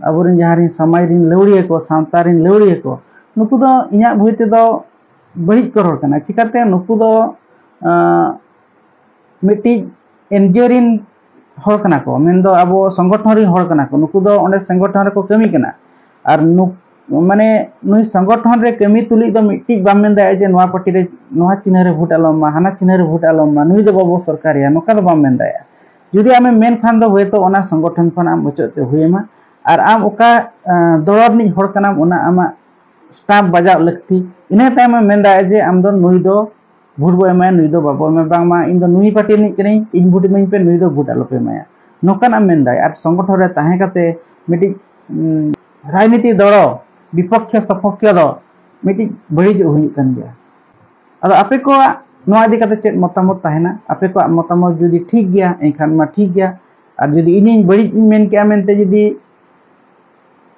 ᱟᱵᱚᱨᱮᱱ ᱡᱟᱦᱟᱸ ᱨᱮᱱ ᱥᱚᱢᱟᱡᱽ ᱨᱮᱱ ᱞᱟᱹᱣᱲᱤᱭᱟᱹ ᱠᱚ, ᱥᱟᱶᱛᱟ ᱨᱮᱱ ᱞᱟᱹᱣᱲᱤᱭᱟᱹ ᱠᱚ, ᱱᱩᱠᱩ ᱫᱚ ᱤᱧᱟᱹᱜ ᱵᱩᱡᱽ ᱛᱮᱫᱚ ᱵᱟᱹᱲᱤᱡ ᱠᱚ ᱨᱚᱲ ᱠᱟᱱᱟ᱾ ᱪᱤᱠᱟᱹᱛᱮ? ᱱᱩᱠᱩ ᱫᱚ, ᱟᱸ, ᱢᱤᱫᱴᱤᱡ ᱮᱱᱡᱤᱭᱳ ᱨᱮᱱ ᱦᱚᱲ ᱠᱟᱱᱟ ᱠᱚ, ᱢᱮᱱᱫᱚ ᱟᱵᱚ ᱥᱚᱝᱜᱚᱴᱷᱚᱱ ᱨᱮᱱ ᱦᱚᱲ ᱠᱟᱱᱟ ᱠᱚ᱾ ᱱᱩᱠᱩ ᱫᱚ ᱚᱸᱰᱮ ᱥᱚᱝᱜᱚᱴᱷᱚᱱ ᱨᱮᱠᱚ ᱠᱟᱹᱢᱤ ᱠᱟᱱᱟ᱾ ᱟᱨ ᱱᱩ-, ᱢᱟᱱᱮ ᱱᱩᱭ ᱥᱚᱝᱜᱚᱴᱷᱚᱱ ᱨᱮ ᱠᱟᱹᱢᱤ ᱛᱩᱞᱩᱡ ᱫᱚ ᱢᱤᱫᱴᱤᱡ ᱵᱟᱢ ᱢᱮᱱ ᱫᱟᱲᱮᱭᱟᱜᱼᱟ ᱡᱮ ᱱᱚᱣᱟ ᱯᱟᱨᱴᱤ ᱨᱮ, ᱱᱚᱣᱟ ᱪᱤᱱᱦᱟᱹ ᱨᱮ ᱵᱷᱳᱴ ᱟᱞᱚᱢ ᱮᱢᱟ, ᱦᱟᱱᱟ ᱪᱤᱱᱦᱟᱹ ᱨᱮ ᱵᱷᱳᱴ ᱟᱞᱚᱢ ᱮᱢᱟ, ᱱᱩᱭ ᱫᱚ ᱵᱟᱵᱚ ᱥᱚᱨᱠᱟᱨᱮᱭᱟ, ᱱᱚᱝᱠᱟ ᱫᱚ ᱵᱟᱢ ᱢᱮᱱ ᱫᱟᱲᱮᱭᱟᱜᱼᱟ᱾ ᱡᱩᱫᱤ ᱟᱢᱮᱢ ᱢᱮᱱ ᱠᱷᱟᱱ ᱫᱚ ᱦᱳᱭᱛᱳ ᱚᱱᱟ ᱥᱚᱝᱜᱚᱴᱷᱚᱱ ᱠᱷᱚᱱ ᱟᱢ ᱚᱪᱚᱜ ᱛᱮ ᱦᱩᱭᱟᱢᱟ᱾ ᱟᱨ ᱟᱢ ᱚᱠᱟ, ᱟᱸ, ᱫᱚᱞ ᱨᱤᱱᱤᱡ ᱦᱚᱲ ᱠᱟᱱᱟᱢ, ᱚᱱᱟ ᱟᱢᱟᱜ ᱥᱴᱟᱢᱯ ᱵᱟᱡᱟᱣ ᱞᱟᱹᱠᱛᱤ᱾ ᱤᱱᱟᱹ ᱛᱟᱭᱚᱢ ᱮᱢ ᱢᱮᱱ ᱫᱟᱲᱮᱭᱟᱜᱼᱟ ᱡᱮ ᱟᱢ ᱫᱚ ᱱᱩᱭ ᱫᱚ ᱵᱷᱳᱴ ᱵᱚ ᱮᱢᱟᱭᱟ, ᱱᱩᱭ ᱫᱚ ᱵᱟᱵᱚ ᱮᱢᱟᱭᱟ, ᱵᱟᱝᱢᱟ ᱤᱧ ᱫᱚ ᱱᱩᱭ ᱯᱟᱨᱴᱤ ᱨᱤᱱᱤᱡ ᱠᱟᱹᱱᱟᱹᱧ, ᱤᱧ ᱵᱷᱳᱴ ᱤᱢᱟᱹᱧ ᱯᱮ, ᱱᱩᱭ ᱫᱚ ᱵᱷᱳᱴ ᱟᱞᱚᱯᱮ ᱮᱢᱟᱭᱟ, ᱱᱚᱝᱠᱟᱱᱟᱜ ᱮᱢ ᱢᱮᱱ ᱫᱟᱲᱮᱭᱟᱜᱼᱟ᱾ ᱟᱨ ᱥᱚᱝᱜᱚᱴᱷᱚᱱ ᱨᱮ ᱛᱟᱦᱮᱸ ᱠᱟᱛᱮ ᱢᱤᱫᱴᱤᱡ, ᱩᱸ, ᱨᱟᱡᱽᱱᱤᱛᱤ ᱫᱚᱲᱚ ᱵᱤᱯᱚᱠᱠᱷᱚ ᱥᱚᱯᱚᱠᱠᱷᱚ ᱫᱚ ᱢᱤᱫᱴᱤᱡ ᱵᱟᱹᱲᱤᱡᱚᱜ ᱦᱩᱭᱩᱜ ᱠᱟᱱ ᱜᱮᱭᱟ᱾ ᱟᱫᱚ ᱟᱯᱮ ᱠᱚᱣᱟᱜ ᱱᱚᱣᱟ ᱤᱫᱤ ᱠᱟᱛᱮ ᱪᱮᱫ ᱢᱚᱛᱟᱢᱚᱛ ᱛᱟᱦᱮᱱᱟ? ᱟᱯᱮ ᱠᱚᱣᱟᱜ ᱢᱚᱛᱟᱢᱚᱛ ᱡᱩᱫᱤ ᱴᱷᱤᱠ ᱜᱮᱭᱟ, ᱮᱱᱠᱷᱟᱱ ᱢᱟ ᱴᱷᱤᱠ ᱜᱮᱭᱟ᱾ ᱟᱨ ᱡᱩᱫᱤ ᱤᱧᱤᱧ ᱵᱟᱹᱲᱤᱡ ᱤᱧ ᱢᱮᱱ ᱠᱮᱜᱼᱟ ᱢᱮᱱᱛᱮ ᱡᱩᱫᱤ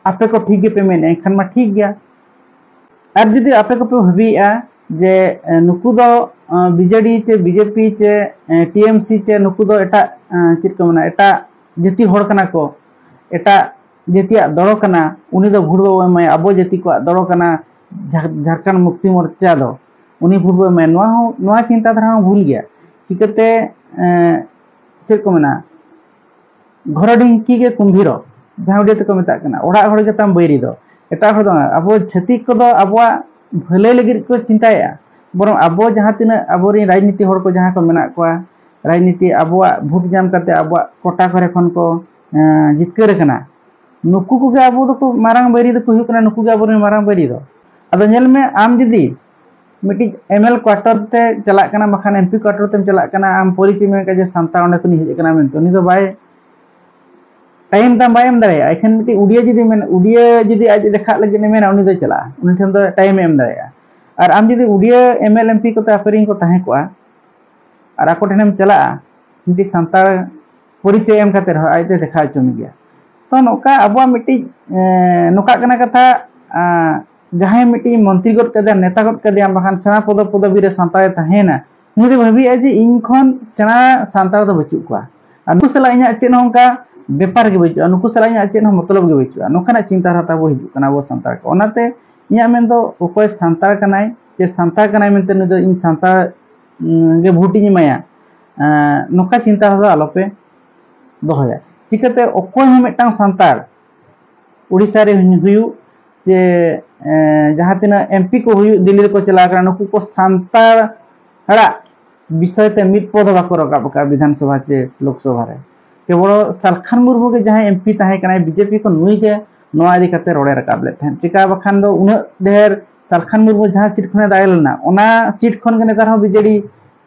ᱟᱯᱮ ᱠᱚ ᱴᱷᱤᱠ ᱜᱮᱯᱮ ᱢᱮᱱᱮᱜᱼᱟ, ᱮᱱᱠᱷᱟᱱ ᱢᱟ ᱴᱷᱤᱠ ᱜᱮᱭᱟ᱾ ᱟᱨ ᱡᱩᱫᱤ ᱟᱯᱮ ᱠᱚᱯᱮ ᱵᱷᱟᱹᱵᱤᱭᱮᱜᱼᱟ ᱡᱮ, ᱮ, ᱱᱩᱠᱩ ᱫᱚ, ᱮ, ᱵᱤᱡᱮᱰᱤ ᱪᱮ ᱵᱤᱡᱮᱯᱤ ᱪᱮ, ᱮ, ᱴᱤᱮᱢᱥᱤ ᱪᱮ ᱱᱩᱠᱩ ᱫᱚ ᱮᱴᱟᱜ, ᱮ, ᱪᱮᱫ ᱠᱚ ᱢᱮᱱᱟ, ᱮᱴᱟᱜ ᱡᱟᱹᱛᱤ ᱦᱚᱲ ᱠᱟᱱᱟ ᱠᱚ, ᱮᱴᱟᱜ ᱡᱟᱹᱛᱤᱭᱟᱜ ᱫᱚᱲᱚ ᱠᱟᱱᱟ, ᱩᱱᱤ ᱫᱚ ᱵᱷᱳᱴ ᱵᱟᱵᱚ ᱮᱢᱟᱭᱟ, ᱟᱵᱚ ᱡᱟᱹᱛᱤ ᱠᱚᱣᱟᱜ ᱫᱚᱲᱚ ᱠᱟᱱᱟ, ᱡᱷᱟᱲᱠᱷᱚᱸᱰ ᱢᱩᱠᱛᱤ ᱢᱳᱨᱪᱟ ᱫᱚ ᱩᱱᱤ ᱵᱷᱳᱴ ᱵᱚ ᱮᱢᱟᱭᱟ, ᱱᱚᱣᱟ ᱦᱚᱸ, ᱱᱚᱣᱟ ᱪᱤᱱᱛᱟᱹ ᱫᱷᱟᱨᱟ ᱦᱚᱸ ᱵᱷᱩᱞ ᱜᱮᱭᱟ᱾ ᱪᱤᱠᱟᱹᱛᱮ ᱪᱮᱫ ᱠᱚ ᱢᱮᱱᱟ, ᱜᱷᱚᱨᱚ ᱰᱷᱤᱝᱠᱤ ᱜᱮ ᱠᱩᱢᱵᱷᱤᱨᱚ, ᱡᱟᱦᱟᱸ ᱩᱰᱤᱭᱟ ᱛᱮᱠᱚ ᱢᱮᱛᱟᱜ ᱠᱟᱱᱟ, ᱚᱲᱟᱜ ᱦᱚᱲ ᱜᱮ ᱛᱟᱢ ᱵᱟᱹᱭᱨᱤ ᱫᱚ, ᱮᱴᱟᱜ ᱦᱚᱲ ᱫᱚ ᱵᱟᱝ᱾ ᱟᱵᱚ ᱪᱷᱟᱹᱛᱤᱠ ᱠᱚᱫᱚ ᱟᱵᱚᱣᱟᱜ ᱵᱷᱟᱹᱞᱟᱹᱭ ᱞᱟᱹᱜᱤᱫ ᱠᱚ ᱪᱤᱱᱛᱟᱭᱮᱫᱼᱟ, ᱵᱚᱨᱚᱝ ᱟᱵᱚ ᱡᱟᱦᱟᱸ ᱛᱤᱱᱟᱹᱜ ᱟᱵᱚᱨᱮᱱ ᱨᱟᱡᱽᱱᱤᱛᱤ ᱦᱚᱲ ᱠᱚ ᱡᱟᱦᱟᱸ ᱠᱚ ᱢᱮᱱᱟᱜ ᱠᱚᱣᱟ, ᱨᱟᱡᱽᱱᱤᱛᱤ ᱟᱵᱚᱣᱟᱜ ᱵᱷᱳᱴ ᱧᱟᱢ ᱠᱟᱛᱮ ᱟᱵᱚᱣᱟᱜ ᱠᱚᱴᱟ ᱠᱚᱨᱮ ᱠᱷᱚᱱ ᱠᱚ ᱡᱤᱛᱠᱟᱹᱨ ᱟᱠᱟᱱᱟ, ᱱᱩᱠᱩ ᱠᱚᱜᱮ ᱟᱵᱚ ᱫᱚᱠᱚ ᱢᱟᱨᱟᱝ ᱵᱟᱹᱭᱨᱤ ᱫᱚᱠᱚ ᱦᱩᱭᱩᱜ ᱠᱟᱱᱟ, ᱱᱩᱠᱩ ᱜᱮ ᱟᱵᱚᱨᱮᱱ ᱢᱟᱨᱟᱝ ᱵᱟᱹᱭᱨᱤ ᱫᱚ᱾ ᱟᱫᱚ ᱧᱮᱞ ᱢᱮ, ᱟᱢ ᱡᱩᱫᱤ ᱢᱤᱫᱴᱤᱡ ᱮᱢ ᱮᱞ ᱠᱚᱣᱟᱴᱟᱨ ᱛᱮ ᱪᱟᱞᱟᱜ ᱠᱟᱱᱟ, ᱵᱟᱠᱷᱟᱱ ᱮᱢ ᱯᱤ ᱠᱚᱣᱟᱴᱟᱨ ᱛᱮᱢ ᱪᱟᱞᱟᱜ ᱠᱟᱱᱟ, ᱟᱢ ᱯᱚᱨᱤᱪᱚᱭ ᱢᱮᱱ ᱠᱟᱜ ᱡᱮ ᱥᱟᱱᱛᱟᱲ ᱚᱸᱰᱮ ᱠᱷᱚᱱᱤᱧ ᱦᱮᱡ ᱟᱠᱟᱱᱟ ᱢᱮᱱᱛᱮ, ᱩᱱᱤ ᱫᱚ ᱵᱟᱭ ᱴᱟᱭᱤᱢ ᱛᱟᱢ ᱵᱟᱭ ᱮᱢ ᱫᱟᱲᱮᱭᱟᱜᱼᱟ᱾ ᱮᱠᱷᱮᱱ ᱢᱤᱫᱴᱤᱡ ᱩᱰᱤᱭᱟ ᱡᱩᱫᱤ ᱢᱮᱱ, ᱩᱰᱤᱭᱟ ᱡᱩᱫᱤ ᱟᱡ ᱫᱮᱠᱷᱟᱜ ᱞᱟᱹᱜᱤᱫ ᱮ ᱢᱮᱱᱟ, ᱩᱱᱤ ᱫᱚᱭ ᱪᱟᱞᱟᱜᱼᱟ, ᱩᱱᱤ ᱴᱷᱮᱱ ᱫᱚ ᱴᱟᱭᱤᱢ ᱮ ᱮᱢ ᱫᱟᱲᱮᱭᱟᱜᱼᱟ᱾ ᱟᱨ ᱟᱢ ᱡᱩᱫᱤ Odia M L M P ᱠᱚᱛᱮ ᱟᱯᱮ ᱨᱮᱱ ᱠᱚ ᱛᱟᱦᱮᱸ ᱠᱚᱜᱼᱟ, ᱟᱨ ᱟᱠᱚ ᱴᱷᱮᱱᱮᱢ ᱪᱟᱞᱟᱜᱼᱟ, ᱢᱤᱫᱴᱤᱡ ᱥᱟᱱᱛᱟᱲ ᱯᱚᱨᱤᱪᱚᱭ ᱮᱢ ᱠᱟᱛᱮ ᱨᱮᱦᱚᱸ ᱟᱡ ᱫᱚᱭ ᱫᱮᱠᱷᱟᱣ ᱦᱚᱪᱚ ᱢᱮᱜᱮᱭᱟ᱾ ᱛᱚ ᱱᱚᱝᱠᱟ ᱟᱵᱚᱣᱟᱜ ᱢᱤᱫᱴᱤᱡ ᱱᱚᱝᱠᱟᱜ ᱠᱟᱱᱟ ᱠᱟᱛᱷᱟ, ᱡᱟᱦᱟᱸᱭ ᱢᱤᱫᱴᱤᱡ ᱢᱚᱱᱛᱨᱤ ᱜᱚᱫ ᱠᱟᱫᱮᱭᱟ, ᱱᱮᱛᱟ ᱜᱚᱫ ᱠᱟᱫᱮᱭᱟ, ᱵᱟᱠᱷᱟᱱ ᱥᱮᱬᱟ ᱯᱚᱫᱚᱵ ᱯᱚᱫᱚᱵᱤ ᱨᱮ ᱥᱟᱱᱛᱟᱲᱮ ᱛᱟᱦᱮᱸᱭᱮᱱᱟ, ᱩᱱᱤ ᱫᱚ ᱵᱷᱟᱹᱵᱤᱭᱮᱫᱼᱟ ᱡᱮ ᱤᱧ ᱠᱷᱚᱱ ᱥᱮᱬᱟ ᱥᱟᱱᱛᱟᱲ ᱫᱚ ᱵᱟᱹᱪᱩᱜ ᱠᱚᱣᱟ, ᱟᱨ ᱱᱩᱠᱩ ᱥᱟᱞᱟᱜ ᱤᱧᱟᱹᱜ ᱪᱮᱫ ᱦᱚᱸ ᱚᱱᱠᱟ ᱵᱮᱯᱟᱨ ᱜᱮ ᱵᱟᱹᱪᱩᱜᱼᱟ, ᱱᱩᱠᱩ ᱥᱟᱞᱟᱜ ᱤᱧᱟᱹᱜ ᱪᱮᱫ ᱦᱚᱸ ᱢᱚᱛᱞᱚᱵ ᱜᱮ ᱵᱟᱹᱪᱩᱜᱼᱟ, ᱱᱚᱝᱠᱟᱱᱟᱜ ᱪᱤᱱᱛᱟᱹ ᱫᱷᱟᱨᱟ ᱛᱟᱵᱚ ᱦᱤᱡᱩᱜ ᱠᱟᱱᱟ ᱟᱵᱚ ᱥᱟᱱᱛᱟᱲ ᱠᱚ᱾ ᱚᱱᱟᱛᱮ ᱤᱧᱟᱹᱜ ᱢᱮᱱ ᱫᱚ, ᱚᱠᱚᱭ ᱥᱟᱱᱛᱟᱲ ᱠᱟᱱᱟᱭ ᱡᱮ ᱥᱟᱱᱛᱟᱲ ᱠᱟᱱᱟᱭ ᱢᱮᱱᱛᱮ ᱱᱩᱭ ᱫᱚ ᱤᱧ ᱥᱟᱱᱛᱟᱲ ᱜᱮ ᱵᱷᱳᱴ ᱤᱧ ᱮᱢᱟᱭᱟ, ᱱᱚᱝᱠᱟ ᱪᱤᱱᱛᱟᱹ ᱫᱷᱟᱨᱟ ᱟᱞᱚᱯᱮ ᱫᱚᱦᱚᱭᱟ᱾ ᱪᱤᱠᱟᱹᱛᱮ ᱚᱠᱚᱭ ᱦᱚᱸ ᱢᱤᱫᱴᱟᱝ ᱥᱟᱱᱛᱟᱲ ᱩᱲᱤᱥᱥᱟ ᱨᱮ ᱦᱩᱭᱩᱜ ᱪᱮ ᱡᱟᱦᱟᱸ ᱛᱤᱱᱟᱹᱜ ᱮᱢ ᱯᱤ ᱠᱚ ᱦᱩᱭᱩᱜ, ᱫᱤᱞᱞᱤ ᱨᱮᱠᱚ ᱪᱟᱞᱟᱣ ᱠᱟᱱᱟ, ᱱᱩᱠᱩ ᱠᱚ ᱥᱟᱱᱛᱟᱲ ᱟᱲᱟᱜ ᱵᱤᱥᱚᱭ ᱛᱮ ᱢᱤᱫ ᱯᱚᱫ ᱦᱚᱸ ᱵᱟᱠᱚ ᱨᱟᱠᱟᱵ ᱟᱠᱟᱫᱼᱟ ᱵᱤᱫᱷᱟᱱ ᱥᱚᱵᱷᱟ ᱪᱮ ᱞᱳᱠᱥᱚᱵᱷᱟ ᱨᱮ᱾ ᱠᱮᱵᱚᱞ ᱥᱟᱞᱠᱷᱟᱱ ᱢᱩᱨᱢᱩ ᱜᱮ ᱡᱟᱦᱟᱸᱭ ᱮᱢ ᱯᱤ ᱛᱟᱦᱮᱸ ᱠᱟᱱᱟᱭ ᱵᱤ ᱡᱮ ᱯᱤ ᱠᱷᱚᱱ, ᱱᱩᱭ ᱜᱮ ᱱᱚᱣᱟ ᱤᱫᱤ ᱠᱟᱛᱮ ᱨᱚᱲᱮ ᱨᱟᱠᱟᱵ ᱞᱮᱫ ᱛᱟᱦᱮᱸᱫ᱾ ᱪᱮᱠᱟ ᱵᱟᱠᱷᱟᱱ ᱫᱚ ᱩᱱᱟᱹᱜ ᱰᱷᱮᱨ ᱥᱟᱞᱠᱷᱟᱱ ᱢᱩᱨᱢᱩ ᱡᱟᱦᱟᱸ ᱥᱤᱴ ᱠᱷᱚᱱᱮ ᱫᱟᱲᱮ ᱞᱮᱱᱟ, ᱚᱱᱟ ᱥᱤᱴ ᱠᱷᱚᱱ ᱜᱮ ᱱᱮᱛᱟᱨ ᱦᱚᱸ ᱵᱤ ᱡᱮ ᱰᱤ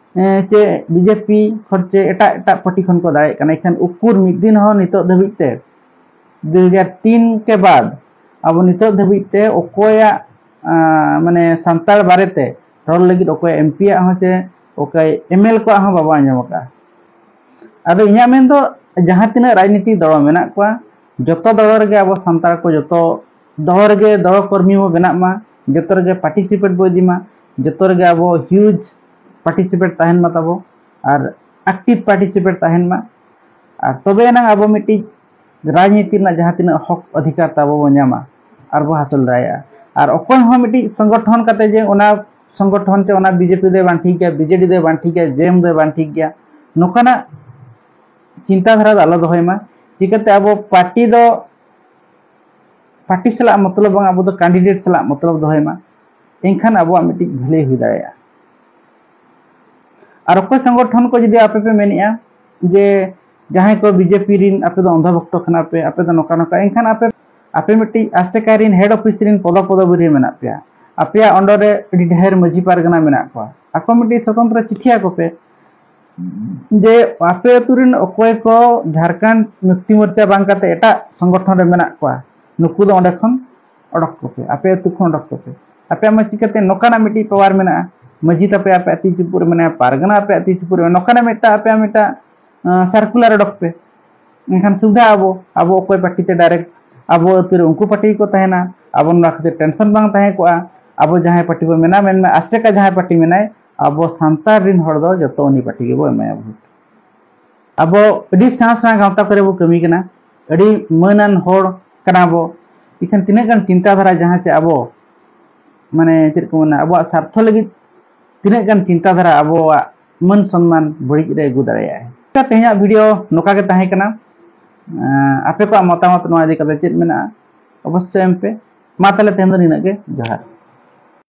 ᱪᱮ ᱵᱤ ᱡᱮ ᱯᱤ ᱠᱷᱚᱱ ᱪᱮ ᱮᱴᱟᱜ ᱮᱴᱟᱜ ᱯᱟᱨᱴᱤ ᱠᱷᱚᱱ ᱠᱚ ᱫᱟᱲᱮᱭᱟᱜ ᱠᱟᱱᱟ᱾ ᱮᱱᱠᱷᱟᱱ ᱩᱠᱩᱨ ᱢᱤᱫ ᱫᱤᱱ ᱦᱚᱸ ᱱᱤᱛᱚᱜ ᱫᱷᱟᱹᱵᱤᱡ ᱛᱮ, ᱫᱩ ᱦᱟᱡᱟᱨ ᱛᱤᱱ ᱠᱮ ᱵᱟᱫ ᱟᱵᱚ ᱱᱤᱛᱚᱜ ᱫᱷᱟᱹᱵᱤᱡ ᱛᱮ ᱚᱠᱚᱭᱟᱜ ᱢᱟᱱᱮ ᱥᱟᱱᱛᱟᱲ ᱵᱟᱨᱮᱛᱮ ᱨᱚᱲ ᱞᱟᱹᱜᱤᱫ ᱚᱠᱚᱭ ᱮᱢ ᱯᱤᱭᱟᱜ ᱦᱚᱸ ᱪᱮ ᱚᱠᱚᱭ ᱮᱢ ᱮᱞ ᱠᱚᱣᱟᱜ ᱦᱚᱸ ᱵᱟᱵᱚ ᱟᱸᱡᱚᱢ ᱟᱠᱟᱫᱼᱟ᱾ ᱟᱫᱚ ᱤᱧᱟᱹᱜ ᱢᱮᱱ ᱫᱚ, ᱡᱟᱦᱟᱸ ᱛᱤᱱᱟᱹᱜ ᱨᱟᱡᱽᱱᱤᱛᱤ ᱫᱚᱞ ᱢᱮᱱᱟᱜ ᱠᱚᱣᱟ, ᱡᱚᱛᱚ ᱫᱚᱞ ᱨᱮᱜᱮ ᱟᱵᱚ ᱥᱟᱱᱛᱟᱲ ᱠᱚ ᱡᱚᱛᱚ ᱫᱚᱞ ᱨᱮᱜᱮ ᱫᱚᱞ ᱠᱚᱨᱢᱤ ᱵᱚ ᱵᱮᱱᱟᱜ ᱢᱟ, ᱡᱚᱛᱚ ᱨᱮᱜᱮ ᱯᱟᱨᱴᱤᱥᱤᱯᱮᱴ ᱵᱚ ᱤᱫᱤ ᱢᱟ, ᱡᱚᱛᱚ ᱨᱮᱜᱮ ᱟᱵᱚ ᱦᱤᱭᱩᱡᱽ ᱯᱟᱨᱴᱤᱥᱤᱯᱮᱴ ᱛᱟᱦᱮᱱ ᱢᱟ ᱛᱟᱵᱚ, ᱟᱨ ᱮᱠᱴᱤᱵᱷ ᱯᱟᱨᱴᱤᱥᱤᱯᱮᱴ ᱛᱟᱦᱮᱱ ᱢᱟ᱾ ᱟᱨ ᱛᱚᱵᱮ ᱮᱱᱟᱝ ᱟᱵᱚ ᱢᱤᱫᱴᱤᱡ ᱨᱟᱡᱽᱱᱤᱛᱤ ᱨᱮᱱᱟᱜ ᱡᱟᱦᱟᱸ ᱛᱤᱱᱟᱹᱜ ᱦᱚᱠ ᱚᱫᱷᱤᱠᱟᱨ ᱛᱟᱵᱚ ᱵᱚ ᱧᱟᱢᱟ ᱟᱨ ᱵᱚ ᱦᱟᱥᱤᱞ ᱫᱟᱲᱮᱭᱟᱜᱼᱟ᱾ ᱟᱨ ᱚᱠᱚᱭ ᱦᱚᱸ ᱢᱤᱫᱴᱤᱡ ᱥᱚᱝᱜᱚᱴᱷᱚᱱ ᱠᱟᱛᱮ ᱡᱮ ᱚᱱᱟ ᱥᱚᱝᱜᱚᱴᱷᱚᱱ ᱪᱮ ᱚᱱᱟ ᱵᱤᱡᱮᱯᱤ ᱫᱚ ᱵᱟᱝ ᱴᱷᱤᱠ ᱜᱮᱭᱟ, ᱵᱤᱡᱮᱰᱤ ᱫᱚ ᱵᱟᱝ ᱴᱷᱤᱠ ᱜᱮᱭᱟ, ᱡᱮᱮᱢ ᱫᱚ ᱵᱟᱝ ᱴᱷᱤᱠ ᱜᱮᱭᱟ, ᱱᱚᱝᱠᱟᱱᱟᱜ ᱪᱤᱱᱛᱟᱹ ᱫᱷᱟᱨᱟ ᱫᱚ ᱟᱞᱚ ᱫᱚᱦᱚᱭ ᱢᱟ᱾ ᱪᱤᱠᱟᱹᱛᱮ ᱟᱵᱚ ᱯᱟᱨᱴᱤ ᱫᱚ ᱯᱟᱨᱴᱤ ᱥᱟᱞᱟᱜ ᱢᱚᱛᱞᱚᱵ ᱵᱟᱝ, ᱟᱵᱚ ᱫᱚ ᱠᱮᱱᱰᱤᱰᱮᱴ ᱥᱟᱞᱟᱜ ᱢᱚᱛᱞᱚᱵ ᱫᱚᱦᱚᱭ ᱢᱟ, ᱮᱱᱠᱷᱟᱱ ᱟᱵᱚᱣᱟᱜ ᱢᱤᱫᱴᱤᱡ ᱵᱷᱟᱹᱞᱟᱹᱭ ᱦᱩᱭ ᱫᱟᱲᱮᱭᱟᱜᱼᱟ᱾ ᱟᱨ ᱚᱠᱚᱭ ᱥᱚᱝᱜᱚᱴᱷᱚᱱ ᱠᱚ ᱡᱩᱫᱤ ᱟᱯᱮ ᱯᱮ ᱢᱮᱱᱮᱫᱼᱟ ᱡᱮ ᱡᱟᱦᱟᱸᱭ ᱠᱚ ᱵᱤᱡᱮᱯᱤ ᱨᱤᱱ ᱟᱯᱮ ᱫᱚ ᱚᱱᱫᱷᱚ ᱵᱷᱚᱠᱛᱚ ᱠᱟᱱᱟ ᱯᱮ, ᱟᱯᱮ ᱫᱚ ᱱᱚᱝᱠᱟ ᱱᱚᱝᱠᱟ, ᱮᱱᱠᱷᱟᱱ ᱟᱯᱮ ᱟᱯᱮ ᱢᱤᱫᱴᱤᱡ ᱟᱥᱮᱠᱟ ᱨᱤᱱ ᱦᱮᱰ ᱚᱯᱷᱤᱥ ᱨᱤᱱ ᱯᱚᱫᱚ ᱯᱚᱫᱚᱵᱤ ᱨᱮ ᱢᱮᱱᱟᱜ ᱯᱮᱭᱟ, ᱟᱯᱮᱭᱟᱜ ᱚᱸᱰᱮ ᱨᱮ ᱟᱹᱰᱤ ᱰᱷᱮᱨ ᱢᱟᱹᱡᱷᱤ ᱯᱟᱨᱜᱟᱱᱟ ᱢᱮᱱᱟᱜ ᱠᱚᱣᱟ, ᱟᱠᱚ ᱢᱤᱫᱴᱤᱡ ᱥᱚᱛᱚᱱᱛᱨᱚ ᱪᱤᱴᱷᱤ ᱟᱠᱚ ᱯᱮ ᱡᱮ ᱟᱯᱮ ᱟᱹᱛᱩ ᱨᱤᱱ ᱚᱠᱚᱭ ᱠᱚ ᱡᱷᱟᱲᱠᱷᱚᱸᱰ ᱢᱩᱠᱛᱤ ᱢᱳᱨᱪᱟ ᱵᱟᱝ ᱠᱟᱛᱮ ᱮᱴᱟᱜ ᱥᱚᱝᱜᱚᱴᱷᱚᱱ ᱨᱮ ᱢᱮᱱᱟᱜ ᱠᱚᱣᱟ, ᱱᱩᱠᱩ ᱫᱚ ᱚᱸᱰᱮ ᱠᱷᱚᱱ ᱚᱰᱚᱠ ᱠᱚᱯᱮ, ᱟᱯᱮ ᱟᱹᱛᱩ ᱠᱷᱚᱱ ᱚᱰᱚᱠ ᱠᱚᱯᱮ᱾ ᱟᱯᱮᱭᱟᱜ ᱢᱟ ᱪᱤᱠᱟᱹᱛᱮ ᱱᱚᱝᱠᱟᱱᱟᱜ ᱢᱤᱫᱴᱤᱡ ᱯᱟᱣᱟᱨ ᱢᱮᱱᱟᱜᱼᱟ? ᱢᱟᱹᱡᱷᱤ ᱛᱟᱯᱮ ᱟᱯᱮ ᱟᱹᱛᱩ ᱪᱩᱯᱩᱫ ᱨᱮ ᱢᱮᱱᱟᱭᱟ, ᱯᱟᱨᱜᱟᱱᱟ ᱟᱯᱮ ᱟᱹᱛᱩ ᱪᱩᱯᱩᱫ ᱨᱮ ᱢᱮᱱᱟᱭᱟ, ᱱᱚᱝᱠᱟᱱᱟᱜ ᱢᱤᱫᱴᱟᱝ ᱟᱯᱮᱭᱟᱜ ᱢᱤᱫᱴᱟᱝ ᱥᱟᱨᱠᱩᱞᱟᱨ ᱚᱰᱚᱠ ᱯᱮ᱾ ᱮᱱᱠᱷᱟᱱ ᱥᱩᱵᱤᱫᱷᱟ ᱟᱵᱚ, ᱟᱵᱚ ᱚᱠᱚᱭ ᱯᱟᱨᱴᱤ ᱛᱮ ᱰᱟᱭᱨᱮᱠᱴ ᱟᱵᱚ ᱟᱹᱛᱩ ᱨᱮ ᱩᱱᱠᱩ ᱯᱟᱨᱴᱤ ᱜᱮᱠᱚ ᱛᱟᱦᱮᱱᱟ, ᱟᱵᱚ ᱱᱚᱣᱟ ᱠᱷᱟᱹᱛᱤᱨ ᱴᱮᱱᱥᱚᱱ ᱵᱟᱝ ᱛᱟᱦᱮᱸ ᱠᱚᱜᱼᱟ᱾ ᱟᱵᱚ ᱡᱟᱦᱟᱸᱭ ᱯᱟᱨᱴᱤ ᱵᱚ ᱢᱮᱱᱟ, ᱢᱮᱱᱢᱮ ᱟᱥᱮᱠᱟ ᱡᱟᱦᱟᱸᱭ ᱯᱟᱨᱴᱤ ᱢᱮᱱᱟᱭ, ᱟᱵᱚ ᱥᱟᱱᱛᱟᱲ ᱨᱤᱱ ᱦᱚᱲ ᱫᱚ ᱡᱚᱛᱚ ᱩᱱᱤ ᱯᱟᱨᱴᱤ ᱜᱮᱵᱚ ᱮᱢᱟᱭᱟ ᱵᱷᱳᱴ᱾ ᱟᱵᱚ ᱟᱹᱰᱤ ᱥᱮᱬᱟ ᱥᱮᱬᱟ ᱜᱟᱶᱛᱟ ᱠᱚᱨᱮ ᱵᱚ ᱠᱟᱹᱢᱤ ᱠᱟᱱᱟ, ᱟᱹᱰᱤ ᱢᱟᱹᱱᱟᱱ ᱦᱚᱲ ᱠᱟᱱᱟ ᱵᱚ, ᱤᱠᱷᱟᱹᱱ ᱛᱤᱱᱟᱹᱜ ᱜᱟᱱ ᱪᱤᱱᱛᱟᱹ ᱫᱷᱟᱨᱟ ᱡᱟᱦᱟᱸ ᱪᱮ ᱟᱵᱚ ᱢᱟᱱᱮ ᱪᱮᱫ ᱠᱚ ᱢᱮᱱᱟ, ᱟᱵᱚᱣᱟᱜ ᱥᱟᱨᱛᱷᱚ ᱞᱟᱹᱜᱤᱫ ᱛᱤᱱᱟᱹᱜ ᱜᱟᱱ ᱪᱤᱱᱛᱟᱹ ᱫᱷᱟᱨᱟ ᱟᱵᱚᱣᱟᱜ ᱢᱟᱹᱱ ᱥᱚᱱᱢᱟᱱ ᱵᱟᱹᱲᱤᱡ ᱨᱮ ᱟᱹᱜᱩ ᱫᱟᱲᱮᱭᱟᱜᱼᱟᱭ᱾ ᱛᱮᱦᱮᱧᱟᱜ ᱵᱷᱤᱰᱤᱭᱳ ᱱᱚᱝᱠᱟ ᱜᱮ ᱛᱟᱦᱮᱸ ᱠᱟᱱᱟ᱾ ᱟᱸ, ᱟᱯᱮ ᱠᱚᱣᱟᱜ ᱢᱚᱛᱟᱢᱚᱛ ᱱᱚᱣᱟ ᱤᱫᱤ ᱠᱟᱛᱮ ᱪᱮᱫ ᱢᱮᱱᱟᱜᱼᱟ, ᱚᱵᱚᱥᱥᱳᱭ ᱮᱢ ᱯᱮ᱾ ᱢᱟ ᱛᱟᱦᱞᱮ ᱛᱮᱦᱮᱧ ᱫᱚ ᱱᱤᱱᱟᱹᱜ ᱜᱮ, ᱡᱚᱦᱟᱨ᱾